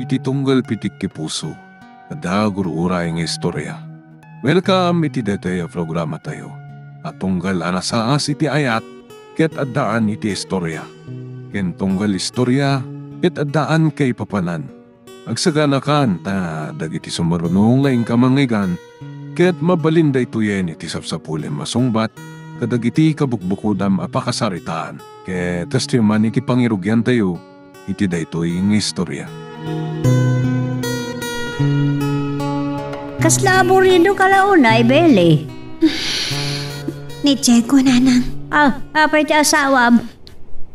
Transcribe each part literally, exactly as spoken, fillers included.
iti tunggal pitikki puso, adda gur-uray nga istorya. Welcome iti daytoy a programatayo a tunggal a nasaas iti ayat ket addaan iti istorya, ken tunggal istorya ket addaan kaipapanan. Agsaganakan ta dagiti sumaruno nga inka mangngeggan ket mabalin daytoyen iti sapsapulem a sungbat kadagiti kabukbukodam a pakasaritaan. Ket kastoy man iti pangirugiantayo iti daytoy nga istorya. Kasla aburido ka la unay, Beli? Ni Diego, nanang. Ah, apay ti asawam?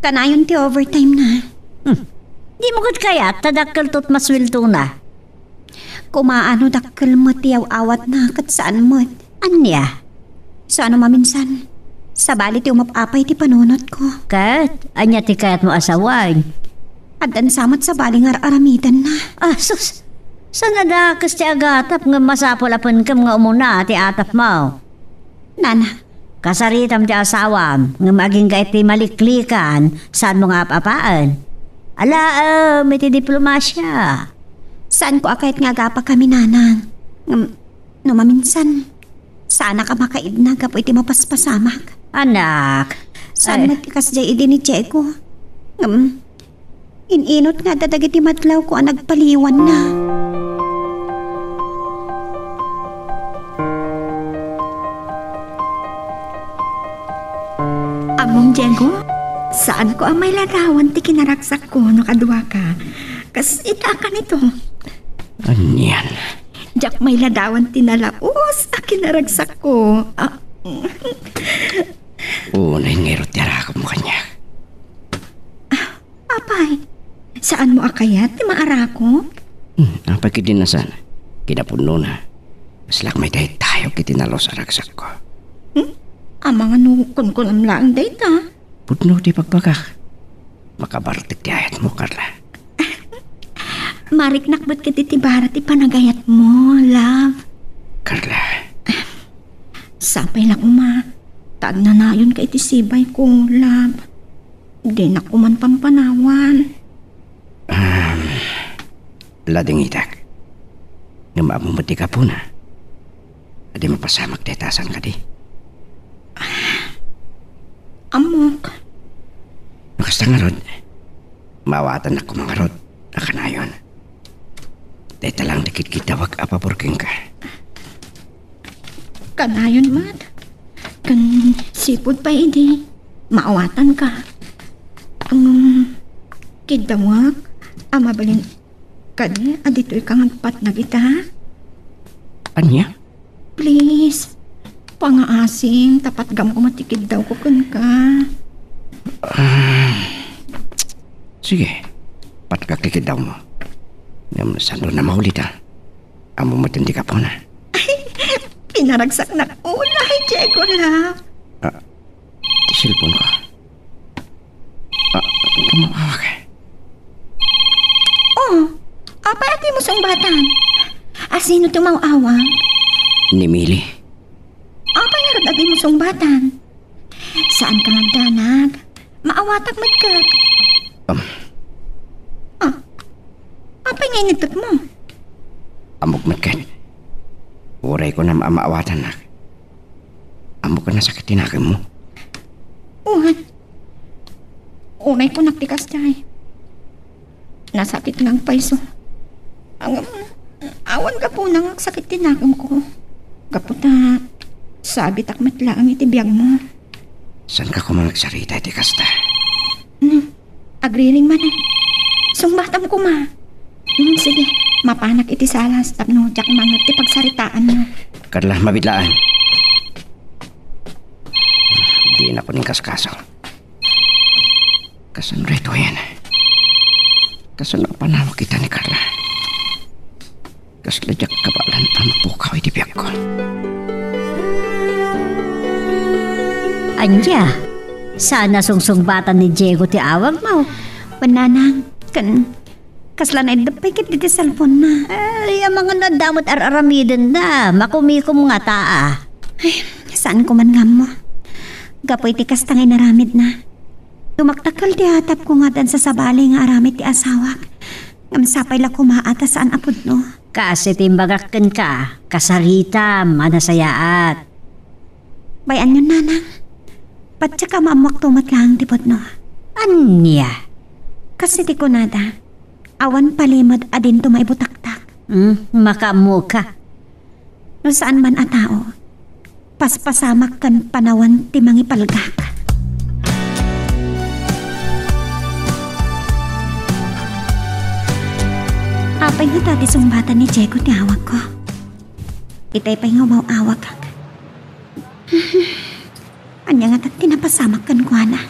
Kanayon ti overtime na. Hmm. Dimo ket kayat ta dakkel ti masueldona? Kumaano dakkel met ti aw-awatna ket saan met. Ania? Saan no maminsan, sabali ti umap-apay ti panunotko. Ket ania ti kayatmo a sawen? Addan sa met sabali nga ar-aramidenna. Ah, sus! Saan a dakes ti agatap ngem masapul a penkem nga umuna ti atapmo? Nana. Kasaritam ti asawam, ngem agingga iti maliklikan, saanmo nga ap-apaen? Alaem iti diplomasia. Saanko a kayat nga agapakami, nanang. Ngem, no maminsan, saanak a makaidna gapu iti mapaspasamak. Anak, saan met ti kasdiay idi ni Diego? Ngem, in-inot nga adda dagiti madlawko a nagpaliwanna. Ammom, Diego, saanko a mailadawan ti kinaragsakko no kaduaka. Kas ita a kanito. Anian? Diak mailadawan ti nalaus a kinaragsakko. Ah. Unay ngarud ti arakupmo kaniak. Apay, saanmo a kayat ti maarakup? Hmm, apay ketdi a saan? Kinapudnona, kaslak maidaydayaw iti nalaus a ragsakko. Hmm? Amangan no kunkunam laeng dayta? Pudno ti ibagbagak. Makabartek ti ayatmo, Carla. Mariknak met ketdi ti bara ti panagayatmo, love. Carla. Sapay la koma ta agnanayonka iti sibayko, love. Dinak koman pampanawan. Um, ladingitak. Ngem ammom met ti gapuna. Adi mapasamak dayta, saan kadi? Ammok. No kasta ngarud, maawatannak koma ngarud a kanayon. Dayta laeng ti kidkiddawek a pabor kenka. Kanayon met. Ken sipud pay idi, maawatanka. Ngem, kiddawek a mabalin kadi a ditoyka nga agpatnag ita? Ania? Please, pangaasing, ta patgam koma ti kiddawko kenka. Ah, sige, patgak ti kiddawmo. Ngem saanto a mauli ta. Ammom met ti gapuna. Ay, pinaragsaknak unay, Diego, love. Ah, ti cellphone ko. Ah, kumaawag. Oh, apay a dimo sungbatan? A sino ti umaw-awag? Ni Mili. Apay ngarud a dimo sungbatan? Saanka nga agdanag? Maawatak met ket. Um. Ah, apay nga initutmo? Ammok met ket. Uray kunam a maawatannak. Ammok a nasakit ti nakemmo? Wen. Unay kunak ti kasdiay. Nasakit nga agpayso. Ngem, awan gapuna nga agsakit ti nakemko. Gapu ta, sabitak met laeng iti biagmo. Saanka koma nga agsarita iti kasta? Hmm. Agriring manen. Sungbatam koma. Hmm, sige, mapanak iti salas tapno diak mangngeg ti pagsaritaanyo. Carla, mabitlaan. Dinakon inkaskaso. Kasano daytoyen? Kasano a panawag ita ni Carla? Kasla diak kabaelan a mapukaw iti biagko. Ania? Saan a sungsungbatan ni Diego ti awagmo? Wen, nanang, ken kasla naiddep pay ketdi ti cellphone-na. Ay, amangan no adda met ar-aramidenna. Makumikom ngata a. Ay, saanko man nga ammo. Gapu iti kasta nga inaramidna, dumakdakkel ti atapko nga addan sasabali nga aramid ti asawak. Ngem sapay la koma a ta saan a pudno. Kas iti imbagak kenka, kasaritam a nasayaat. Bay-anyon, nanang. Patiek a maammoakto met laeng ti pudno. Ania? Kas iti kunada, awan palimed a dinto maibutaktak. Hmm, makaammoka. No saan man a tao, paspasamak ken panawen ti mangipalgak. Apay ngata ti sungbatan ni Diego ti awagko? Itay pay nga umaw-awagak. Ania ngata ti napasamak kenkuana?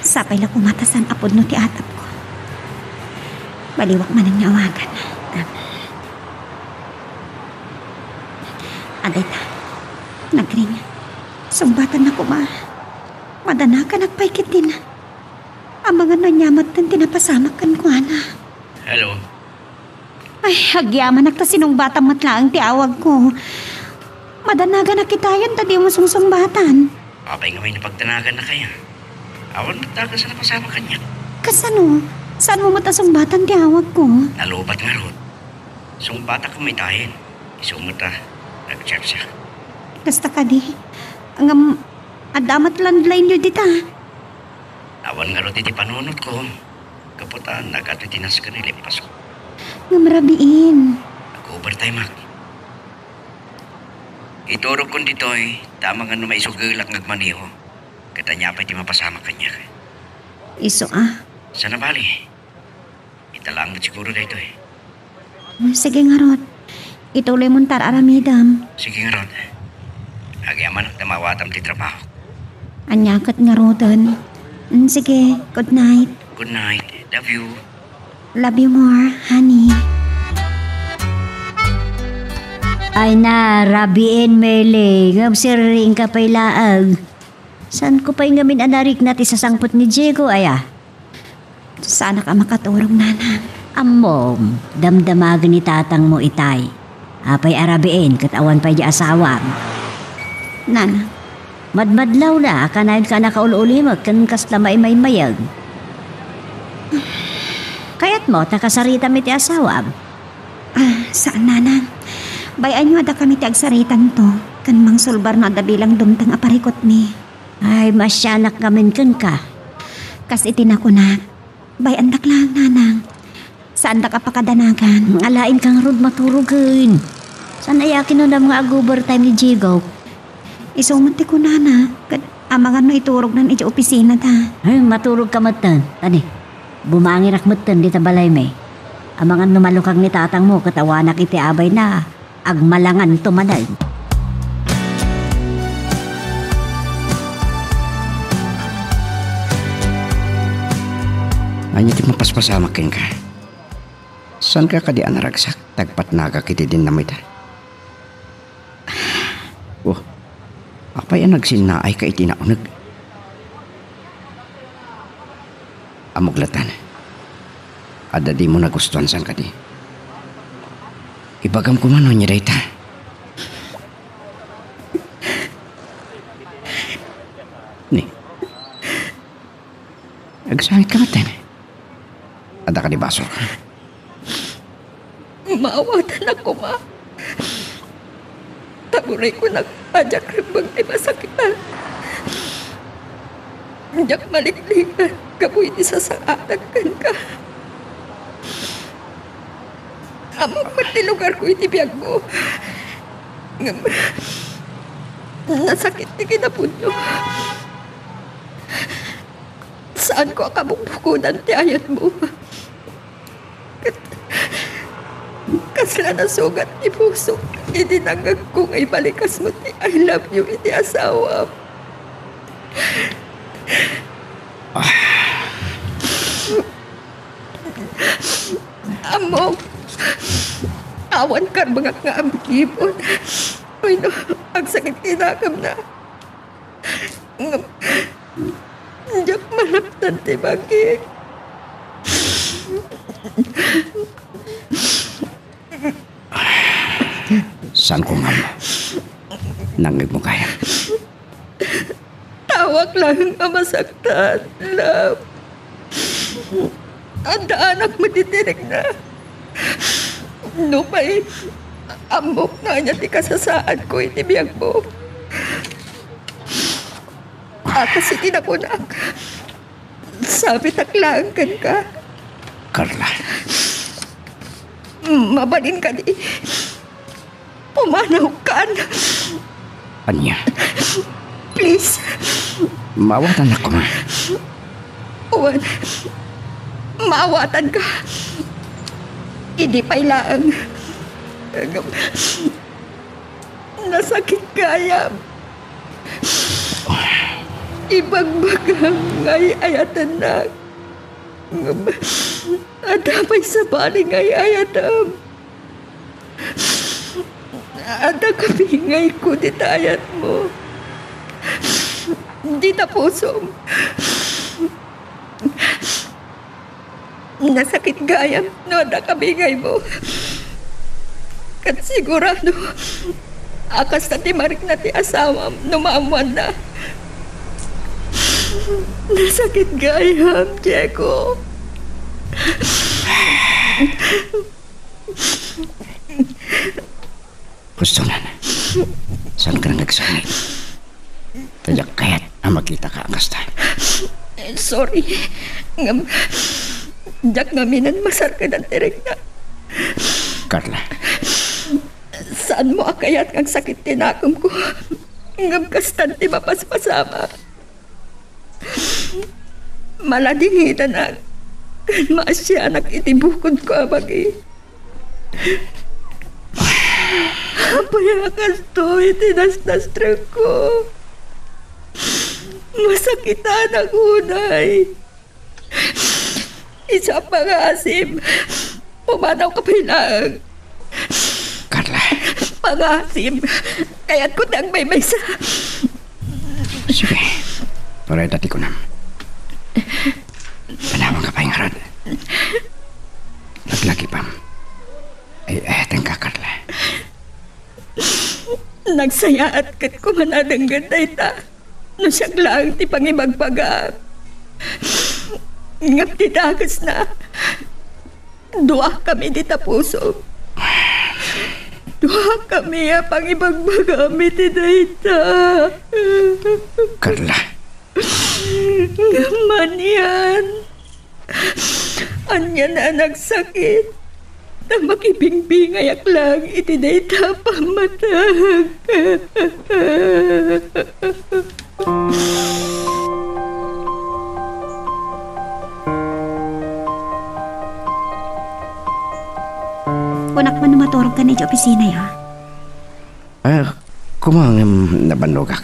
Sapay la koma ta saan a pudno ti atapko. Baliwak manen nga awagan. Adayta, nagring. Sungbatanna koma. Madanaganak pay ketdin. Amangan no ania metten ti napasamak kenkuana. Hello. Ay, agyamanak ta sinungbatam met laeng ti awagko. Madanaganak itayen ta dimo sungsungbatan. Apay nga may napagdanagannaka aya? Awan met dagus a napasamak kaniak. Kasano? Saanmo met a sungbatan ti awagko? Nalubat ngarud. Sungbatak koma itayen. Isu met a nag-chat siak. Kasta kadi? Ngem, adda met landline-yo dita? Awan ngarud iti panunotko. Gapu ta nagadu ti nasken a lipasko. Ngem rabiin. Nag-overtime-ak. Iturogkon ditoy, ta amangan no maisugelak nga agmaneho. Ket ania pay ti mapasamak kaniak? Isu a. Saan a bali? Ita laeng met siguro daytoy. Hmm, sige ngarud. Ituloy mon ta ar-aramidem. Sige ngarud. Agyamanak ta maawatam ti trabaho. Ania ket ngaruden. Hmm, sige, good night. Good night. Love you. Love you more, honey. Ay na, rabiin, Mele. Ngem sirring ka pay laeng. Saanko pay ngamin a narikna ti sasangpet ni Diego, aya? Saanak a makaturog, nanang. Ammom, damdamagen ni tatangmo itay. Apay a rabiin ket awan pay di asawam? Nanang. Madmadlawna a kanayonka a nakaul-ulimek ken kasla maimaymayeg. Kayatmo ta kasaritam iti asawam? Ah, saan, nanang. Bay-anyo a dakami ti agsaritanto ken mangsulbar no adda bilang dumteng a parikutmi. Ay, maasianak ngamin kenka. Kas iti nakunak, bay-andak laeng, nanang. Saandak a pakadanagan. Alaenka ngarud maturogen. Saan aya a kinunam nga ag-overtime ni Diego? Isu met ti kunana, ket amangan no iturognan idiay opisina ta. Ay, maturogka metten. Tani, bumangirak metten dita balaymi. Amangan no malukag ni tatangmo ket awanak iti abayna. Agmalanganto manen. Ania ti mapaspasamak kenka? Saanka kadi a naragsak ta agpatnagak iti dinamita? Oh, apay a nagsinnaayka iti nauneg? Ammok latta. Adda dimo nagustuan, saan kadi? Ibagam koma no ania dayta. Ni, agsangitka metten. Adda kadi basol? Maawatan a koma. Ta urayko nagpadiak rebbeng ti masakitan. Diak maliklikan gapu iti sasaatak kenka. Ammok met ti lugarko iti biagmo. Ngem nasakit ti kinapudno. Saanko a kabukbukodan ti ayatmo. Ket kasla nasugat ti pusok idi nangngegko nga ibalikasmo ti "I love you" iti asawam. Ammok, awan karbengak nga aggibon wenno agsakit ti nagemna. Ngem, diak malaptan ti bangik. Saanko nga ammo. Nangngegmo gayam. Tawak laeng a masaktan, love. Adda anak met iti rikna. Nupay ammok no ania ti kasasaadko iti biagmo, a kas iti nakunak, sabitak laeng kenka. Carla. Mabalin kadi? Pumanawkan. Ania? Please. Maawatannak koma. Wen, maawatanka. Idi pay laeng. Nasakit gayam. Ibagbagam nga ay-ayatennak. Ngem adda pay sabali nga ay-ayatem. Adda kabingayko dita ayatmo. Dita pusom. Nasakit gayam no adda kabingaymo. Ket sigurado a kasta ti marikna ti asawam no maammoanna. Nasakit gayam, Diego. Husto man. Saanka nga agsangit? Ta diak kayat a makitaka a kasta. Sorry. Ngem, diak ngamin a masarkadan ti rikna. Carla. Saanmo a kayat nga agsakit ti nakemko. Ngem kastan ti mapaspasamak. Maladingitanak ken maasianak iti bukodko a bagi. Apay a kastoy ti nasnastrekko? Masakitanak unay. Isu a pangaasim, pumanawka pay laeng. Carla. Pangaasim, kayatko ti agmaymaysa. Sige, tuloyda ti kunam. Panawanka pay ngarud. Laglagipam. Ay, ay, atengka, Carla. Nagsayaat ket kuman a denggen dayta. No siak laeng ti pangibagbagam. Ngem ti dakesna, duakami dita pusom. Duakami a pangibagbagam iti dayta. Carla. Ngem manian, ania a nagsakit, ta makibingbingayak laeng iti dayta a pammatag. Kunak man no maturogkan idiay opisina, ya. Ah, koma ngem nabannogak.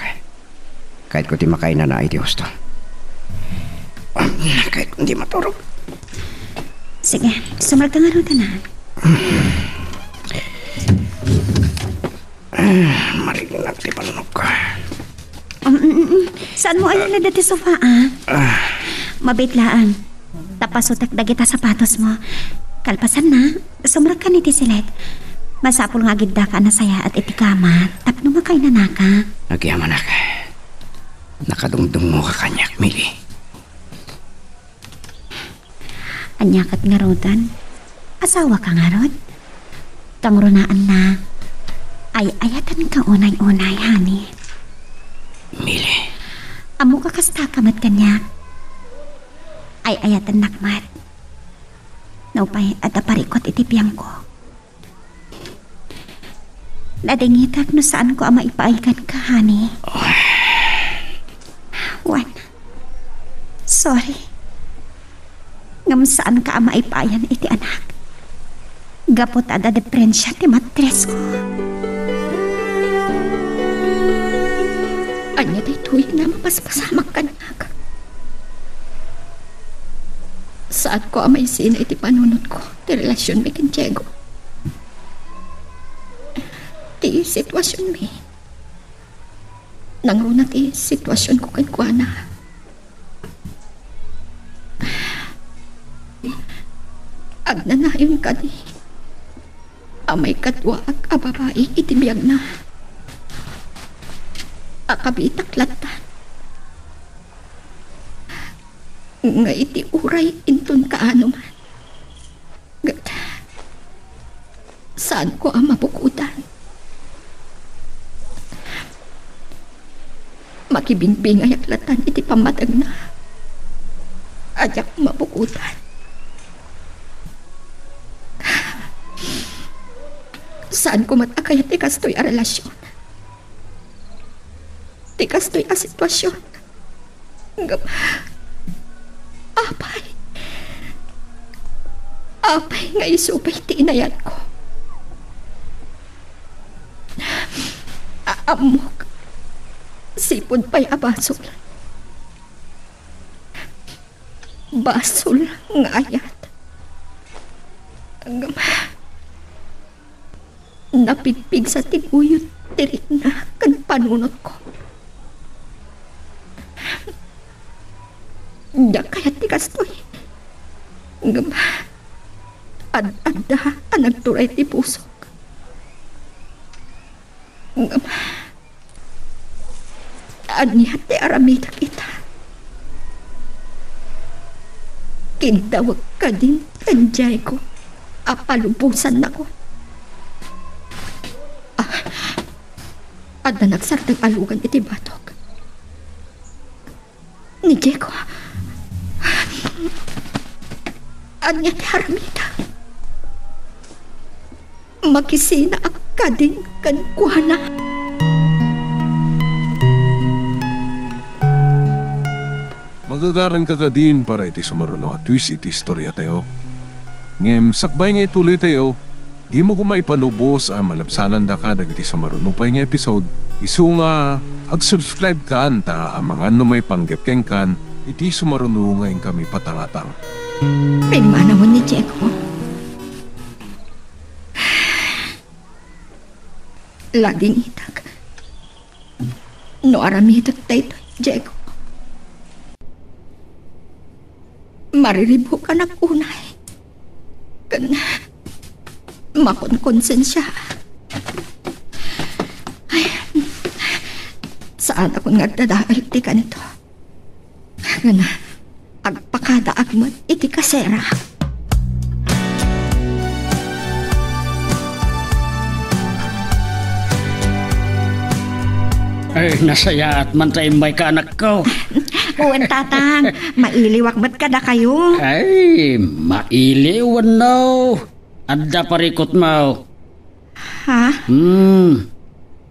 Kayatko ti makainana iti husto. Kayatko ti maturog. Sige, sumrekka ngarud, anak. Ah, mariknak ti pannogko. Um, mm, mm, mm. Saanmo a lalad ti sofa, ah? Ah. Mabiit laeng. Ta pasutek dagita sapatosmo. Kalpasanna, sumrekkan iti silet. Masapul nga agiddaka a nasayaat iti kama tapno makainanaka. Agyamanak. Nakadungdungngoka kaniak, Mili. Ania ket ngaruden? Asawaka ngarud? Kangrunaanna, ay-ayatenka unay-unay, honey. Mili. Ammok a kastaka met kaniak. Ay-ayatennak met. Nupay adda parikut iti biangko. Nadingitak no saanko a maipaay kenka, honey. Wen, sorry. Ngem saanka a maipayan iti anak. Gapu ta adda diferensia ti matrisko. Ania daytoy nga mapaspasamak kaniak? Saanko a maisina iti panunotko ti relasionmi ken Diego. Ti situasionmi. Nangruna ti situasionko kenkuana. Agnanayon kadi a maikaduaak a babai iti biagna a kabiitak latta. nga iti uray inton kaano man. Ket saanko a mabukodan. Makibingbingayak latan iti pammatengna. Diak mabukodan. Saanko met a kayat ti kastoy a relasion. Ti kastoy a sitwasion. Ngem, apay, apay nga isu pay ti inayatko. A-, ammok, sipud pay a basol. Basol nga ayat. Ngem, napigpigsa ti guyod ti rikna ken panunotko. Diak kayat ti kastoy. Ngem, ad-adda a nagturay ti pusok. Ngem, ania ti aramidek ita? Kiddawek kadin ken Diego a palubosannakon. Ah, adda nagsardeng a lugan iti batok. Ni Diego. Ania ti aramidek? Makisina a kadin kenkuana. Magagaranka kadin para iti sumaruno a twist iti istoriatayo. Ngem sakbay nga ituloytayo, dimo koma ipanubos a malabsanandaka dagiti sumaruno pay nga episode, isu nga ag-subscribe kan ta amangan no maipanggep kenkan iti sumaruno nga inkami patangatang. Pimmanawen ni Diego. Ladingitak no aramidek daytoy, Diego. Mariribukanak unay. Ken makonkonsensia. Ay, saanakon nga agdadael ti kanito. Ken agpakadaak met iti kasera. Ay, nasayaat man ta immayka, anakko. Wen, Tatang, mailiwak met kadakayo. Ay, mailiw wenno adda parikutmo? Ha? Hmm.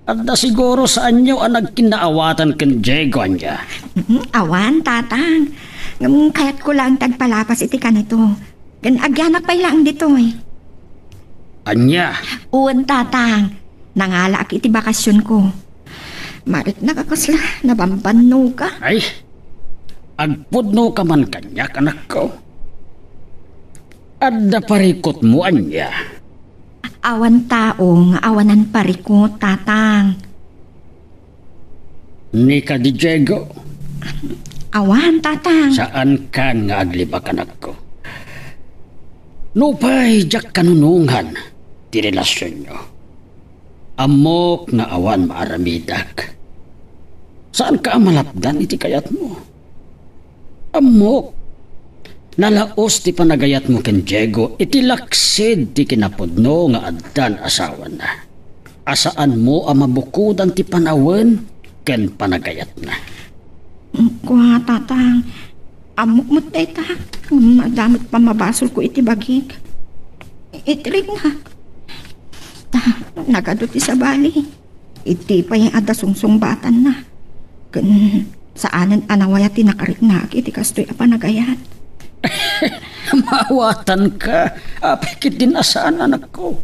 Adda siguro saanyo a nagkinnaawatan ken Diego, ania? Mm, awan, Tatang. Ngem kayatko laeng ti agpalapas iti kanito. Ken agyanak pay laeng ditoy. Ania? Wen, Tatang. Nangalaak iti bakasionko. Mariknak a kasla nabambannoka. Ay, agpudnoka man kaniak, anakko. Adda parikutmo, ania? Awan tao nga awanan parikut, Tatang. Ni kadi Diego? Awan, Tatang. Saankan nga aglibak, anakko. Nupay diak kanunongan ti relasionyo. Ammok nga awan maaramidak. Saanka a malapdan iti kayatmo. Ammok, nalaos ti panagayatmo ken Diego iti laksid ti kinapudno nga addan asawana, a saanmo a mabukodan ti panawen ken panagayatna. Kua, Tatang, ammok met dayta, ngem adda met pammabasolko iti bagik. Iti riknak. Ta, nagadu ti sabali. Iti pay adda sungsungbatanna. Ken saanen a nawaya ti nakariknak iti kastoy a panagayat. Maawatanka, apay ketdin a saan, anakko.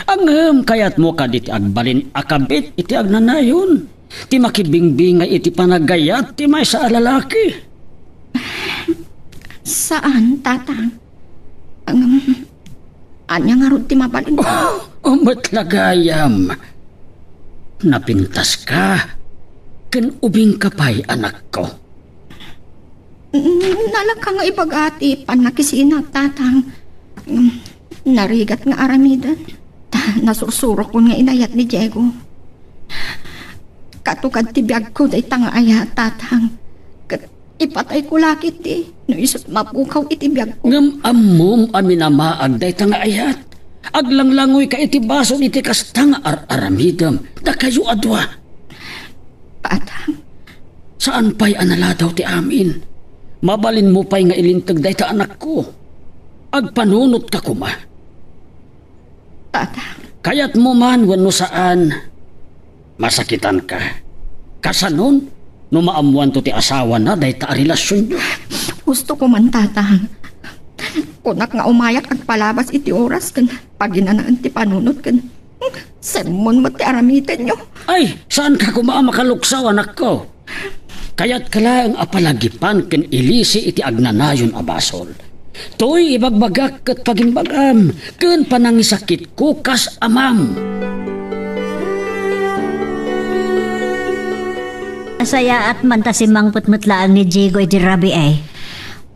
Ngem kayatmo kadi ti agbalin a kabit iti agnanayon, ti makibingbingay iti panagayat ti maysa a lalaki? Saan, Tatang. Ngem, ania ngarud ti mabalin? Oh, met la gayam. Napintaska ken ubingka pay, anakko. Mm, nalaka nga ibaga ti pannakisinak, Tatang. Mm, narigat nga aramiden. Ta, nasursurokon nga inayat ni Diego. Katugad ti biagko dayta nga ayat, Tatang. Ket Ipatayko la ketdi, no isut' mapukaw iti biagko. Ngem ammom a minamaag dayta nga ayat. Aglanglangoyka iti basol iti kasta nga ar-aramidem, dakayo a dua. Tatang. Saan pay a naladaw ti amin. Mabalinmo pay nga ilinteg dayta anakko. Agpanunotka koma. Tatang. Kayatmo man wenno saan, masakitanka. Kasanon, no maammoanto ti asawana dayta a relasionyo? Hustoko man, Tatang. Kunak nga umayak agpalabas iti oras ken paginanaen ti panunot ken sermon met ti aramidenyo. Ay, saanka koma a makaluksaw, anakko. Kayatka laeng a palagipan ken ilisi iti agnanayon a basol. Toy, ibagbagak ket pagimbagam ken panangisakitko kas amam. Nasayaat man ta simmangpet met laeng ni Diego iti rabii.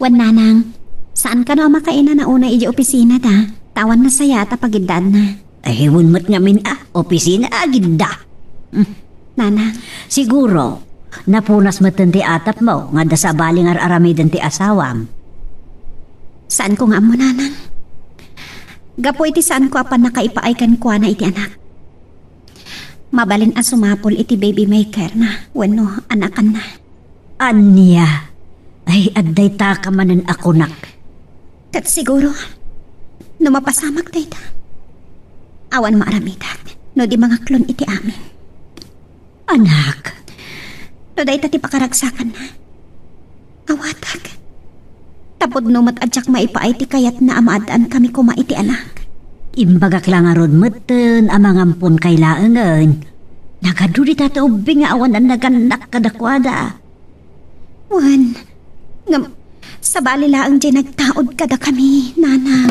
Wen, Nanang, saan kano a makainana unay idiay opisinada? Ta awan nasayaat a pagiddaanna. Ay, wen met ngamin a, opisina a gidda. Hmm. Nanang. Siguro, napunas metten ti atapmo nga adda sabali nga ar-aramiden ti asawam. Saanko nga ammo, Nanang. Gapu iti saanko a pannakaipaay kenkuana iti anak. Mabalin a sumapul iti baby maker na wenno anakanna. Ania? Ay, adda dayta ka manen a kunak. Ket siguro, no mapasamak dayta, awan maaramidak no di mangaklon iti amin. Anak. No dayta ti pakaragsakanna, awatak. Ta pudno met a diak maipaay ti kayatna a maaddaankami koma iti anak. Imbagak la ngarud metten a mangamponkay laengen. Nagadu dita ti ubbing nga awan a nagannak kadakuada. Wen, ngem sabali laeng diay nagtaud kadakami, Nanang.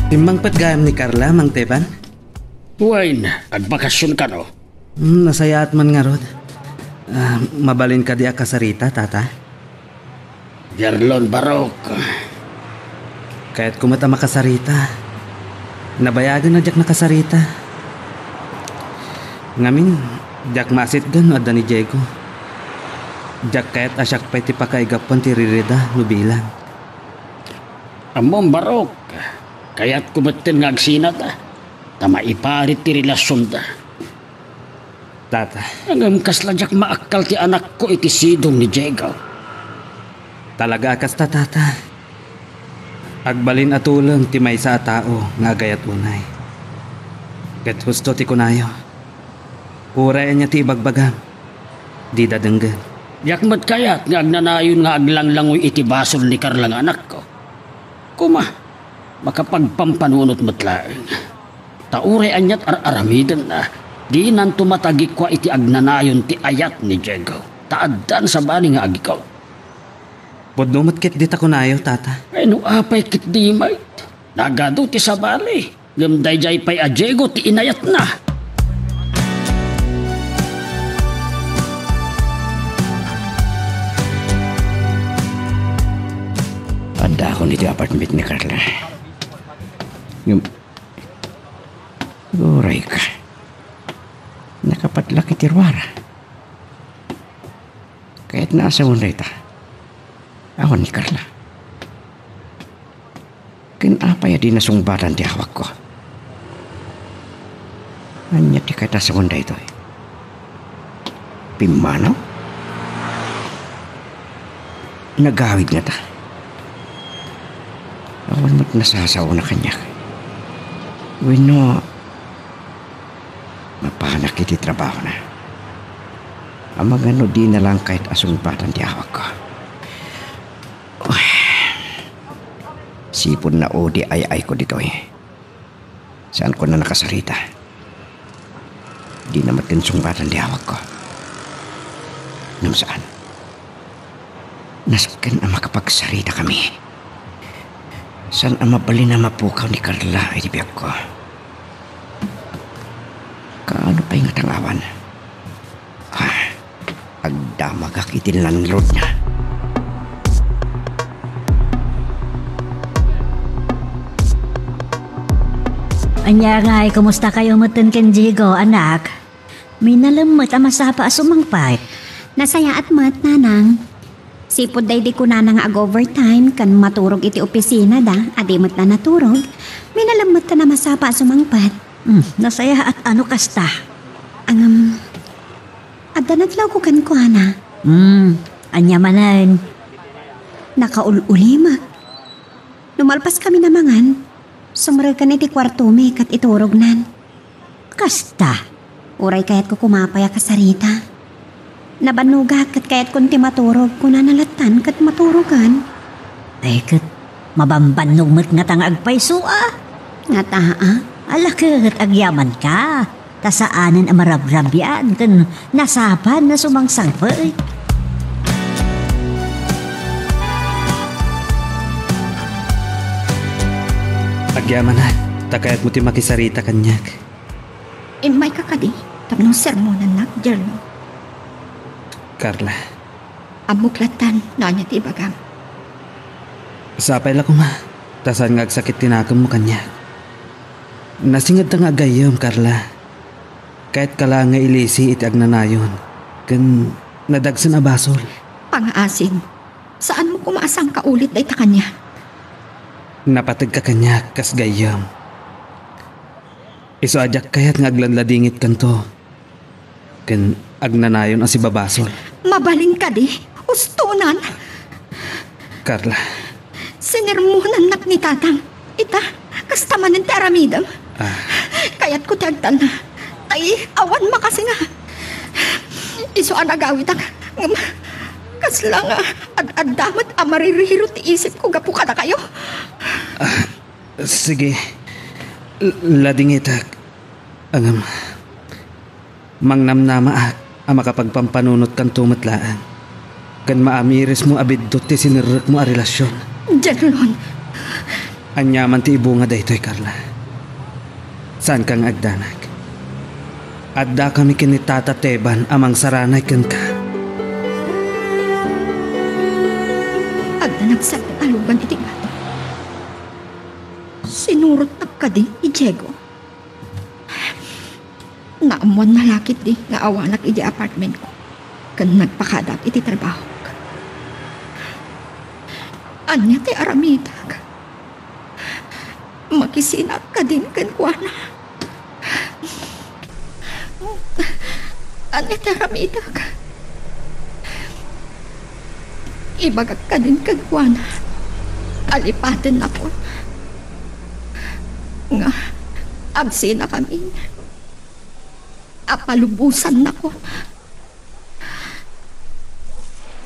Simmangpet gayam ni Carla, Mang Teban? Wen, agbakasyon kano? Hmm, nasayaat man ngarud. Ah, mabalin kadi a kasarita, Tata? Gerlon Barok. Kayatko met a makasarita. Nabayagen a diak nakasarita. Ngamin, diak maasitgan no adda ni Diego. Diak kayat a siak pay ti pakaigapuan ti ririda no bilang. Ammom, Barok, kayatko metten nga agsinata, ta maiparit ti relasionda. Tata. Ngem kasla diak maakkal ti anakko iti sidong ni Diego. Talaga a kasta, Tata. Agbalin a tuleng ti maysa a tao nga agayat unay. Ket husto ti kunayo. Uray ania ti ibagbagam, dida denggen. Diak met kayat nga agnanayon nga aglanglangoy iti basol ni Carla nga anakko. Koma, makapagpampanunot met laeng. Ta uray aniat ar-aramidenna, dinanto matagikua iti agnanayon ti ayat ni Diego, ta addan sabali nga agikkaw. Pudno met ketdi ta kunayo, Tata. Ay, no apay ketdi met? Nagadu ti sabali, ngem daydiay pay a Diego ti inayatna. Addaakon iti apartment ni Carla. Ngem, uray ka. Nakapadlak iti ruara. Kayatna a sawen dayta. Awan ni Carla. Ken apay a di nasungbatan ti awagko? Ania ti kayat a sawen daytoy? Pimmanaw? Nagawid ngata? Awan met nasasaona kaniak. Wenno, mapanak iti trabahona. Amangan no dina laeng kayat a sungbatan ti awagko. Sipud naudi ay-ayko ditoy. Saanko a nakasarita. Dina met ken sungbatan ti awagko. Ngem saan. Nasken a makapagsaritakami. Saan a mabalin a mapukaw ni Carla iti biagko. Kaano pay ngata nga awan? Ah, agdamagak iti landlordna. Ania ngay, kumusta kayo metten ken Diego, anak? Minalem met a masapa a sumangpet. Nasayaat met, nanang. Sipud daydi kunana nga ag-overtime ken maturog iti opisina da, a di met la naturog, minalem met a masapa a sumangpet. Hmm, nasayaat no kasta. Ngem, adda nadlawko kenkuana. Hmm, ania manen? Nakaul-ulimek. No malpas kami a mangan, sumreken iti kuartomi ket iturognan. Kasta? Uray kayatko koma pay a kasarita. Nabannogak ket kayatkon ti maturog, kunana lattan ket maturogan. Ay ket, mabambannog met ngata nga agpayso a. Ngata a? Ala ket, agyamanka. Ta saanen a marabrabian ken nasapan a sumangsangpet. Agyamanak, ta kayatmo ti makisarita kaniak. Immayka kadi tapno sermonannak, Jerlo? Carla. Ammok lattan no ania ti ibagam. Sapay la koma, ta saan nga agsakit ti nakemmo kaniak. Nasingedta nga agayyem, Carla. Kayatka laeng nga ilisi iti agnanayon ken nadagsen a basol. Pangaasim, saanmo koma a sangkaulit dayta kaniak. Napategka kaniak kas gayyem. Isu a diak kayat nga aglanladingitkanto ken agnanayon a sibabasol. Mabalin kadi? Ustonan? Carla. Sinermonannak ni Tatang. Ita, kasta manen ti aramidem. Ah. Kayatko ti agtalna. Tay, awan makasinga. Isu a nagawitak. Ngem, kasla nga ad-adda met a maririrot ti isipko gapu kadakayo. Ah, sige. L-, ladingitak. Ngem, mangnamnamaak a makapagpampanunotkanto met laeng, ken maamirismo a biddut ti sinerrekmo a relasion. Jerlon! Aniaman ti ibunga daytoy, Carla. Saanka nga agdanag. Addakami ken ni Tata Teban a mangsaranay kenka. Agdanag sa alugan iti bato. Sinurotnak kadi ni Diego. Naammoanna la ketdi nga awanak idiay apartmentko ken nagpakadaak iti trabahok. Ania ti aramidek? Makisinaak kadin kenkuana? Ania ti aramidek? Ibagak kadin kenkuana a lipatennakon nga agsinakamin a palubosannakon.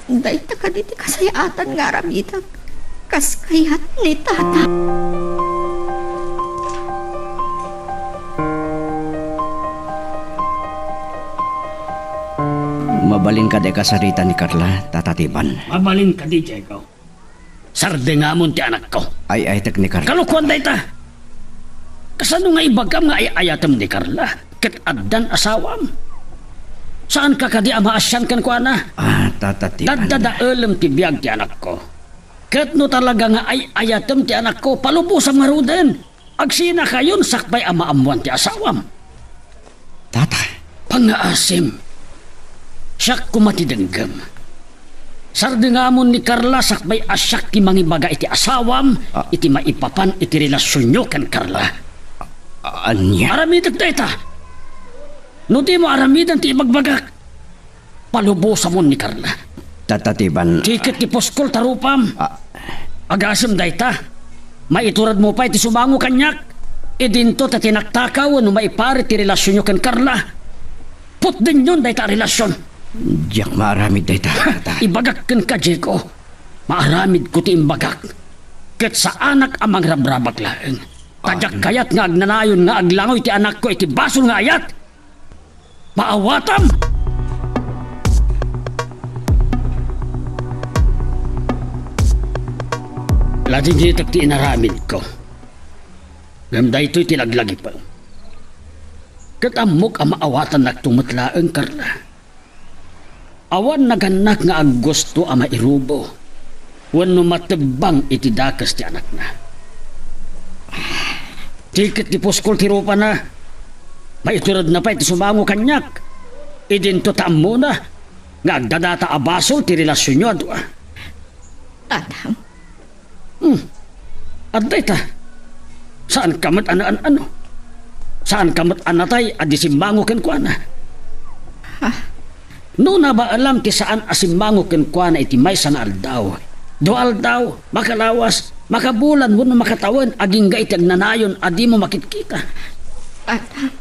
Dayta kadi ti kasayaatan nga aramidek kas kayat ni Tata. Mabalin kadi a kasarita ni Carla, Tata Teban? Mabalin kadi, Diego. Sardingamon ti anakko. Ay-ayatek ni Carla. Kalokuan dayta. Kasano nga ibagam nga ay-ayatem ni Carla ket addan asawam? Saanka kadi a maasian kenkuana? Ah, Tata Teban. Daddadaelem ti biag ti anakko. Ket no talaga nga ay-ayatem ti anakko, palubosam ngaruden. Agsinakayon sakbay a maammoan ti asawam. Tata. Pangngaasim, siak koma ti denggem. Sardingamon ni Carla sakbay a siak ti mangibaga iti asawam, ah, iti maipapan iti relasionyo ken Carla. A-, ania? Aramidek dayta. No dimo aramiden ti ibagbagak, palubosamon ni Carla. Tata Teban. Tiket ti puskol ta rupam. Ah. Agasem dayta. Maituredmo pay ti sumango kaniak. Idinto ta tinaktakaw wenno maiparit ti relasionyo ken Carla. Putdenyon dayta a relasion. Diak maaramid dayta, Tata. Ibagak kenka, Diego. Maaramidko ti imbagak. Ket saanak a mangrabrabak laeng. Ta diak kayat nga agnanayon nga aglangoy ti anakko iti basol nga ayat. Maawatam! Ladingitek ti inaramidko. Ngem daytoy ti laglagipem. Ket ammok a maawatannakto met laeng, Carla. Awan nagannak nga aggusto a mairubo wenno matebbang iti dakes ti anakna. Iket ti puskol ti rupana. Maituredna pay ti sumango kaniak. Idinto ta ammona nga agdadata a basol ti relasionyo a dua. Tatang. Hmm. Adda ita. Saanka met a naan-ano. Saanka met a natay a di simmango kenkuana. Ha? No nabaelam ti saan a simmango kenkuana iti maysa nga aldaw, dua aldaw, makalawas, makabulan wenno makatawen agingga iti agnanayon a dimo makitkita. Tatang.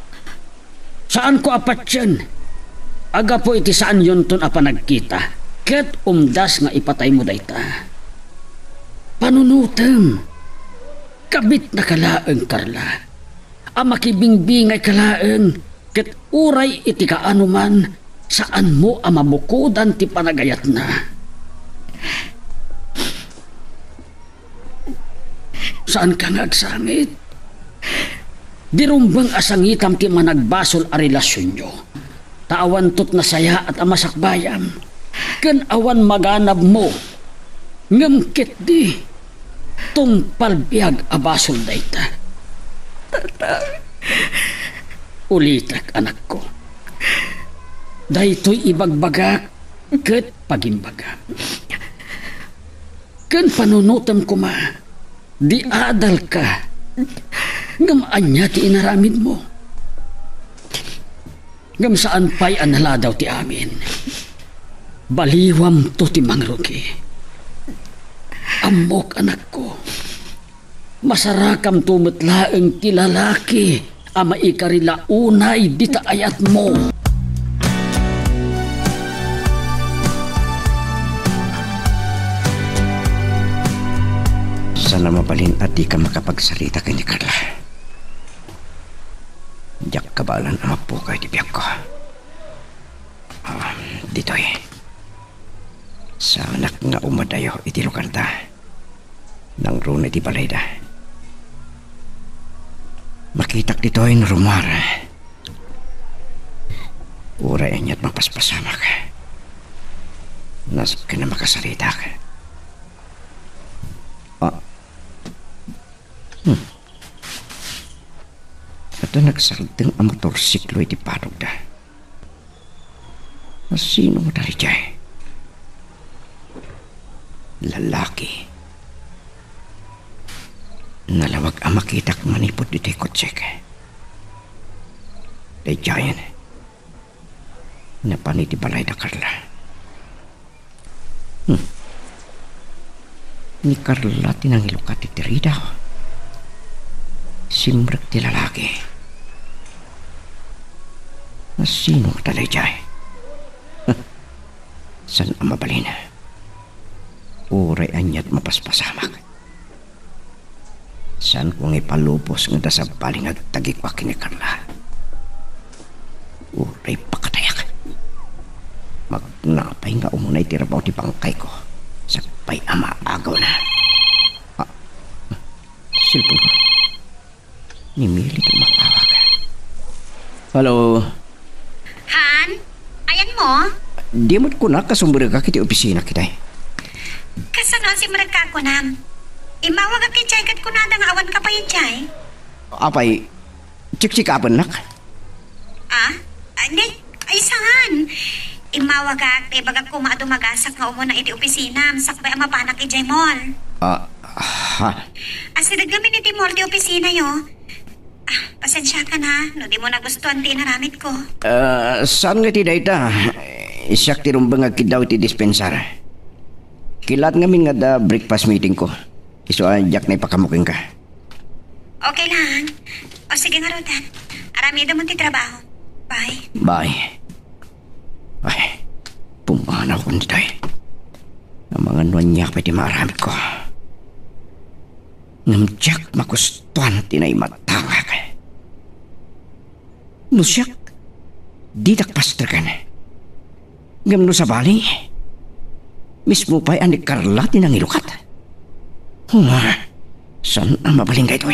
Saanko a patien a gapu iti saanyonton a panagkita, ket umdas nga ipataymo dayta. Panunotem, kabitnaka laeng, Carla, a makibingbingayka laeng, ket uray iti kaanoman, saanmo a mabukodan ti panagayatna. Saanka nga agsangit? Di rumbeng a sangitam ti managbasol a relasionyo. Ta awanto ti nasayaat a masakbayam. Ken awan maganabmo. Ngem ketdi, tungpal biag a basol dayta. Tatang. Ulitek, anakko. Daytoy ibagbagak ket pagimbagam. Ken panunotem koma, di adalka. Ngem ania ti inaramidmo? Ngem saan pay a naladaw ti amin. Baliwamto ti mangrugi. Ammok, anakko. Masarakamto met laeng ti lalaki a maikarila unay dita ayatmo. Saan a mabalin a dika makapagsarita ken ni Carla. Diak kabaelan a mappukaw iti biagko. Ah, ditoy. Saanak nga umadayo iti lugarda. Nangruna iti balayda. Makitak ditoy no rummuar. Uray aniat mapaspasamak. Nasken a makasaritak. Ah. Hmm. Adda nagsardeng a motorsiklo iti padogda. Sino nga daydiay? Lalaki. Nalawag a makitak manipud ditoy kotsek. Daydiayen. Napan iti balay da Carla. Hmm. Ni Carla ti nangilukat iti ridaw. Simrek ti lalaki. Sino nga daydiay? Saan a mabalin. Uray aniat mapaspasamak. Saanko nga ipalubos nga adda sabali nga agtagikua ken ni Carla. Uray pakatayak. Magna pay nga umuna iti rabaw ti bangkayko. Sakbay a maagawna. Ah, cellphone ko. Ni Mili ti umatawag. Hello. Han? Ayanmo? Di met kunak a sumrekak iti opisina, kitay. Kasano a simrekka kunam? Immawagak idiay ket kunada nga awanka pay idiay. Apay, check-checkapennak? Ah? Ay, saan? Immawagak, ta ibagak koma a dumagasak nga umuna iti opisinam, sakbay a mapanak idiay mall. Ah, ha? Asideg ngamin iti mall ti opisinayo. Ah, pasensiakan ha, no dimo nagustuan ti inaramidko. Ah, saan nga iti dayta? Siak ti rumbeng agkiddaw iti dispensar. Kilaat ngamin nga adda breakfast meetingko. Isu a diak naipakaammo kenka. Okay lang. O sige ngarud, ha. Aramidem ti trabaho. Bye. Bye. Ay, pumanaw kon ditoy. Amangan no ania pay ti maaramidko. Ngem diak magustuan ti naimatangak. No siak, didak pastreken. Ngem no sabali, mismo pay a ni Carla ti nangilukat. Huma, saan a mabalin daytoy?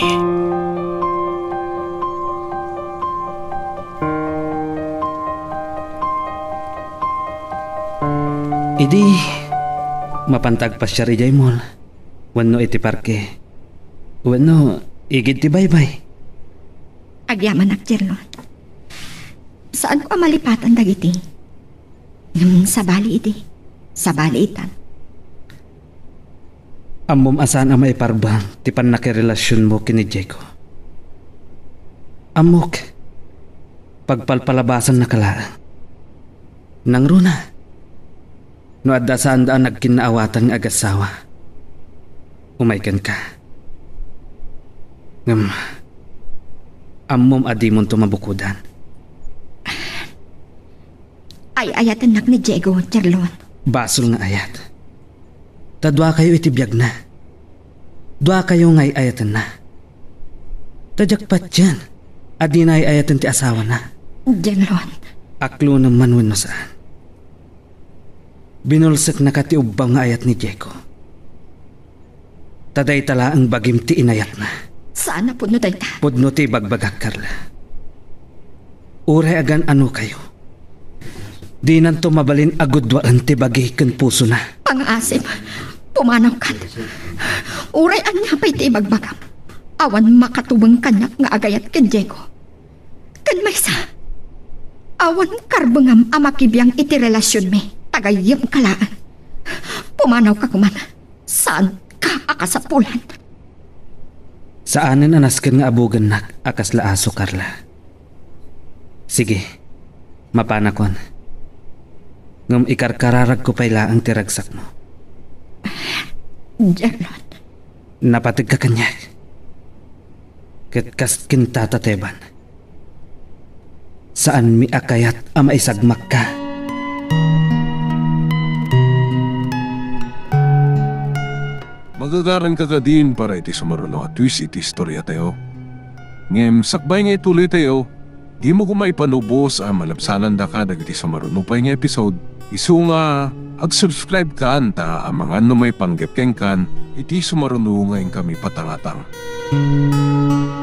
Idi, mapanta agpasiar idiay mall, wenno iti parke, wenno igid ti baybay. Agyamanak, Jerlon. Saanko a malipatan dagiti. Ngem sabali idi. Sabali itan. Ammom a saan a maiparbeng ti pannakirelasionmo ken ni Diego. Ammok, pagpalpalabasannaka laeng. Nangruna, no adda saanda a nagkinnaawatan nga agassawa, umay kenka. Ngem, ammom a dimonto mabukodan. Ay-ayatennak ni Diego, Jerlon. Basol nga ayat. Ta duakayo iti biagna. Duakayo nga ay-ayatenna. Ta diak patien a dina ay-ayaten ti asawana. Jerlon. Aklonem man wenno saan. Binulseknaka ti ubbaw nga ayat ni Diego. Ta dayta laeng bagim ti inayatna. Saan a pudno dayta? Pudno ti ibagbagak, Carla. Uray agan-anokayo, dinanto mabalin a gudwaen ti bagi ken pusona. Pangaasim, pumanawkan. Uray ania pay ti ibagbagam, awan makatubeng kaniak nga agayat ken Diego. Ken maysa, awan karbengam a makibiang iti relasionmi, ta gayyemka laeng. Pumanawka koman, saanka a kasapulan. Saanen a nasken nga abugennak a kasla aso, Carla. Sige, mapanakon. Ngem ikarkararagko pay laeng ti ragsakmo. Jerlon. Napategka kaniak. Ket kas ken Tata Teban, saanmi a kayat a maisagmakka. Magagaranka kadin para iti sumaruno a twist iti istoriatayo. Ngem sakbay nga ituloytayo, dimo koma ipanubos a malabsanandaka dagiti sumaruno pay nga episode. Isu nga, ag-subscribe kan ta amangan no maipanggep kenkan iti sumaruno nga inkami patangatang.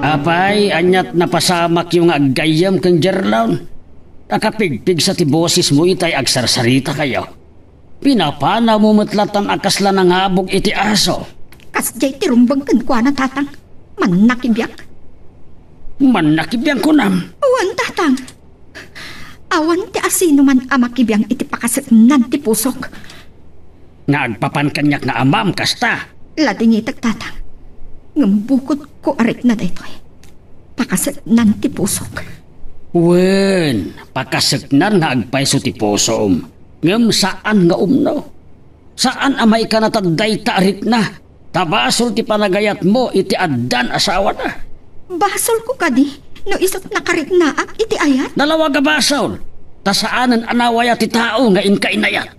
Apay, aniat napasamakyo nga aggayyem ken Jerlon? Nakapigpigsa ti bosesmo itay agsarsaritakayo. Pinapanawmo met latan a kasla nangabog iti aso. Kasdiay ti rumbeng kenkuana, Tatang. Mannakibiang. Mannakibiang kunam? Wen, Tatang. Awan ti asinoman a makibiang iti pakaseknan ti pusok. Nga agpapan kaniak nga amam kasta. Ladingitek, Tatang. Ngem bukodko a rikna daytoy. Pakaseknan ti pusok. Wen, pakaseknan nga agpayso ti pusom. Ngem saan nga umno. Saan a maikanatag dayta a rikna. Ta basol ti panagayatmo iti addan asawana. Basolko kadi no isut' nakariknaak iti ayat? Nalawag a basol, ta saanen a nawaya ti tao nga inka inayat.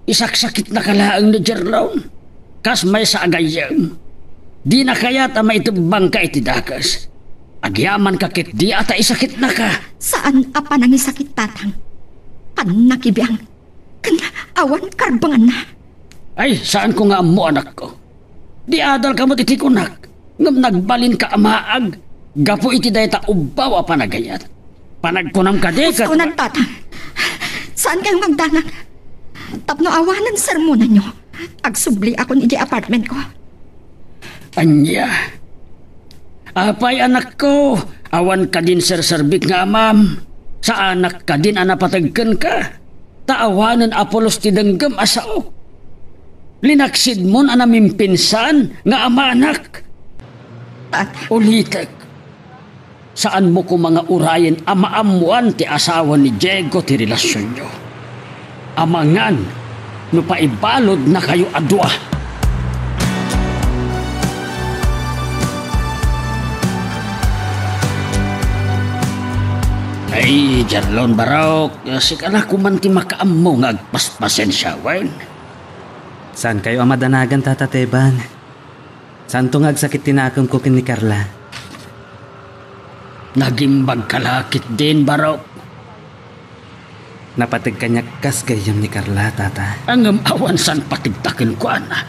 Isaksakitnaka laeng ni Jerlon, kas maysa a gayyem. Dina kayat a maitebbangka iti dakes. Agyamanka ketdi a ta isakitnaka. Saan a panangisakit, Tatang. Pannakibiang. Ken awan karbenganna. Ay, saanko nga ammo, anakko. Di adalka met iti kunak, ngem nagbalinka a maag gapu iti dayta ubbaw a panagayat. Panagkunam kadi ket Ustonan, Tatang. Saan kayo magdanag? Tapno awanen sermonanyo, agsubliakon iti apartmentko. Ania? Apay, anakko, awan kadin serserbik nga amam? Saanak kadin a napateg kenka? Ta awanen a pulos ti denggem a saok. Linaksidmon a namimpinsan nga amanak. Tata. Ulitek, saanmo koma nga urayen a maammoan ti asawa ni Diego ti relasionyo. Amangan no paibaludnakayo a dua. Ay, Jarlon Barok, sika la koman ti makaammo nga agpaspasensia, wen? Saankayo a madanagan, Tata Teban. Saanto nga agsakit ti nakemko ken ni Carla. Nagimbagka la ketdin, Barok. Napateg kaniak kas gayyem ni Carla, Tata. Ngem awan saan pategta kenkuana.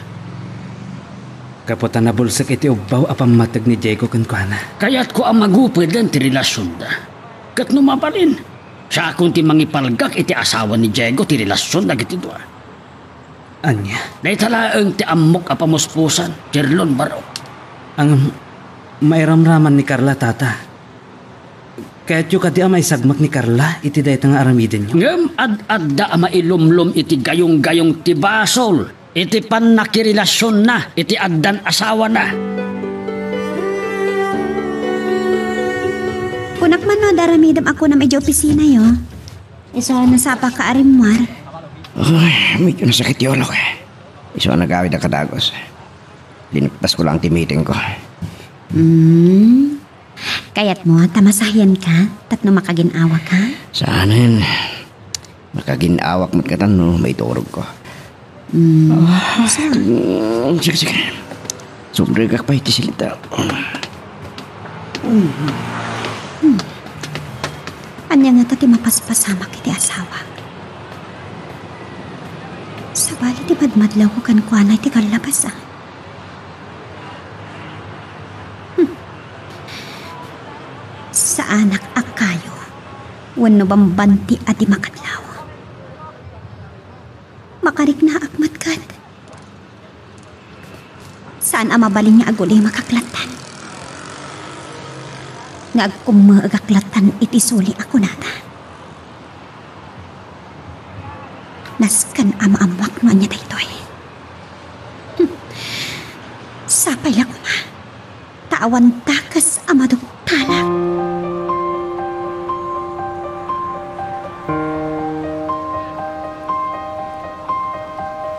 Gapu ta nabulsek iti ubbaw a pammateg ni Diego kenkuana. Kayatko a magupeden ti relasionda. Ket no mabalin, siakon ti mangipalgak iti asawa ni Diego ti relasion dagiti dua. Ania? Dayta laeng ti ammok a pamuspusan, Jerlon Barok. Ngem, Mairamraman ni Carla, Tata. Kayatyo kadi a maisagmak ni Carla iti dayta nga aramidenyo? Ngem ad-adda a mailumlom iti gayong-gayong ti basol iti pannakirelasionna iti addan asawana. Kunak man no, ad-aramidem a kunam idiay opisinayo. Isu a nasapaka a rimmuar. Ay, medyo nasakit ti ulok. Isu a nagawid a kadagus. Linuktasko laeng ti meetingko. Hmm. Kayatmo ta masahianka tapno makagin-awaka? Saanen. Makagin-awak met katan no maiturogko. Hmm. Ah, sige, sige. Sumrekak pay iti silita. Hmm. Ania ngata ti mapaspasamak iti asawak? Sabali ti madmadlawko kenkuana iti kallabasan. Hmm. Saanak a kayo wenno bambanti a di makadlaw. Makariknaak met ket. Saan a mabalin nga agulimakak lattan. Nga agkummeegak lattan iti suli a kunada. Nasken a maammoak no ania daytoy. Hmm. Sapay la koma ta awan dakes a maduktalak.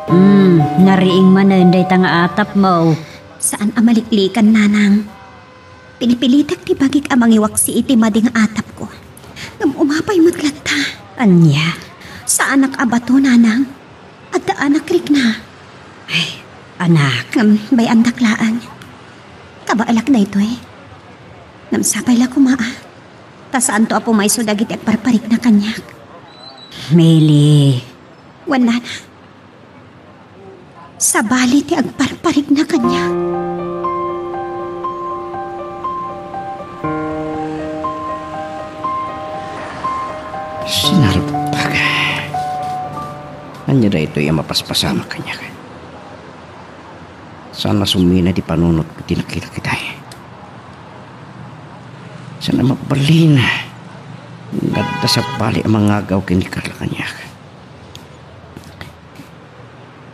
Hmm, nariing manen dayta nga atapmo. Saan a maliklikan, nanang. Pilpilitek ti bagik a mangiwaksi iti madi nga atapko. Ngem umapay met latta. Ania? Saanak a bato, nanang. Adda anak rikna. Ay, anak. Ngem bay-andak laeng. Kabaelak daytoy. Ngem sapay la koma, a. Ta saanto a pumayso dagiti agparparikna kaniak. Mili. Wen, nana. Sabali ti agparparikna kaniak. Sinarpag. Ania daytoy a mapaspasamak kaniak? Saan a sumina ti panunotko ti nakita, kitay. Saan a mabalin nga adda sabali a mangagaw ken ni Carla kaniak.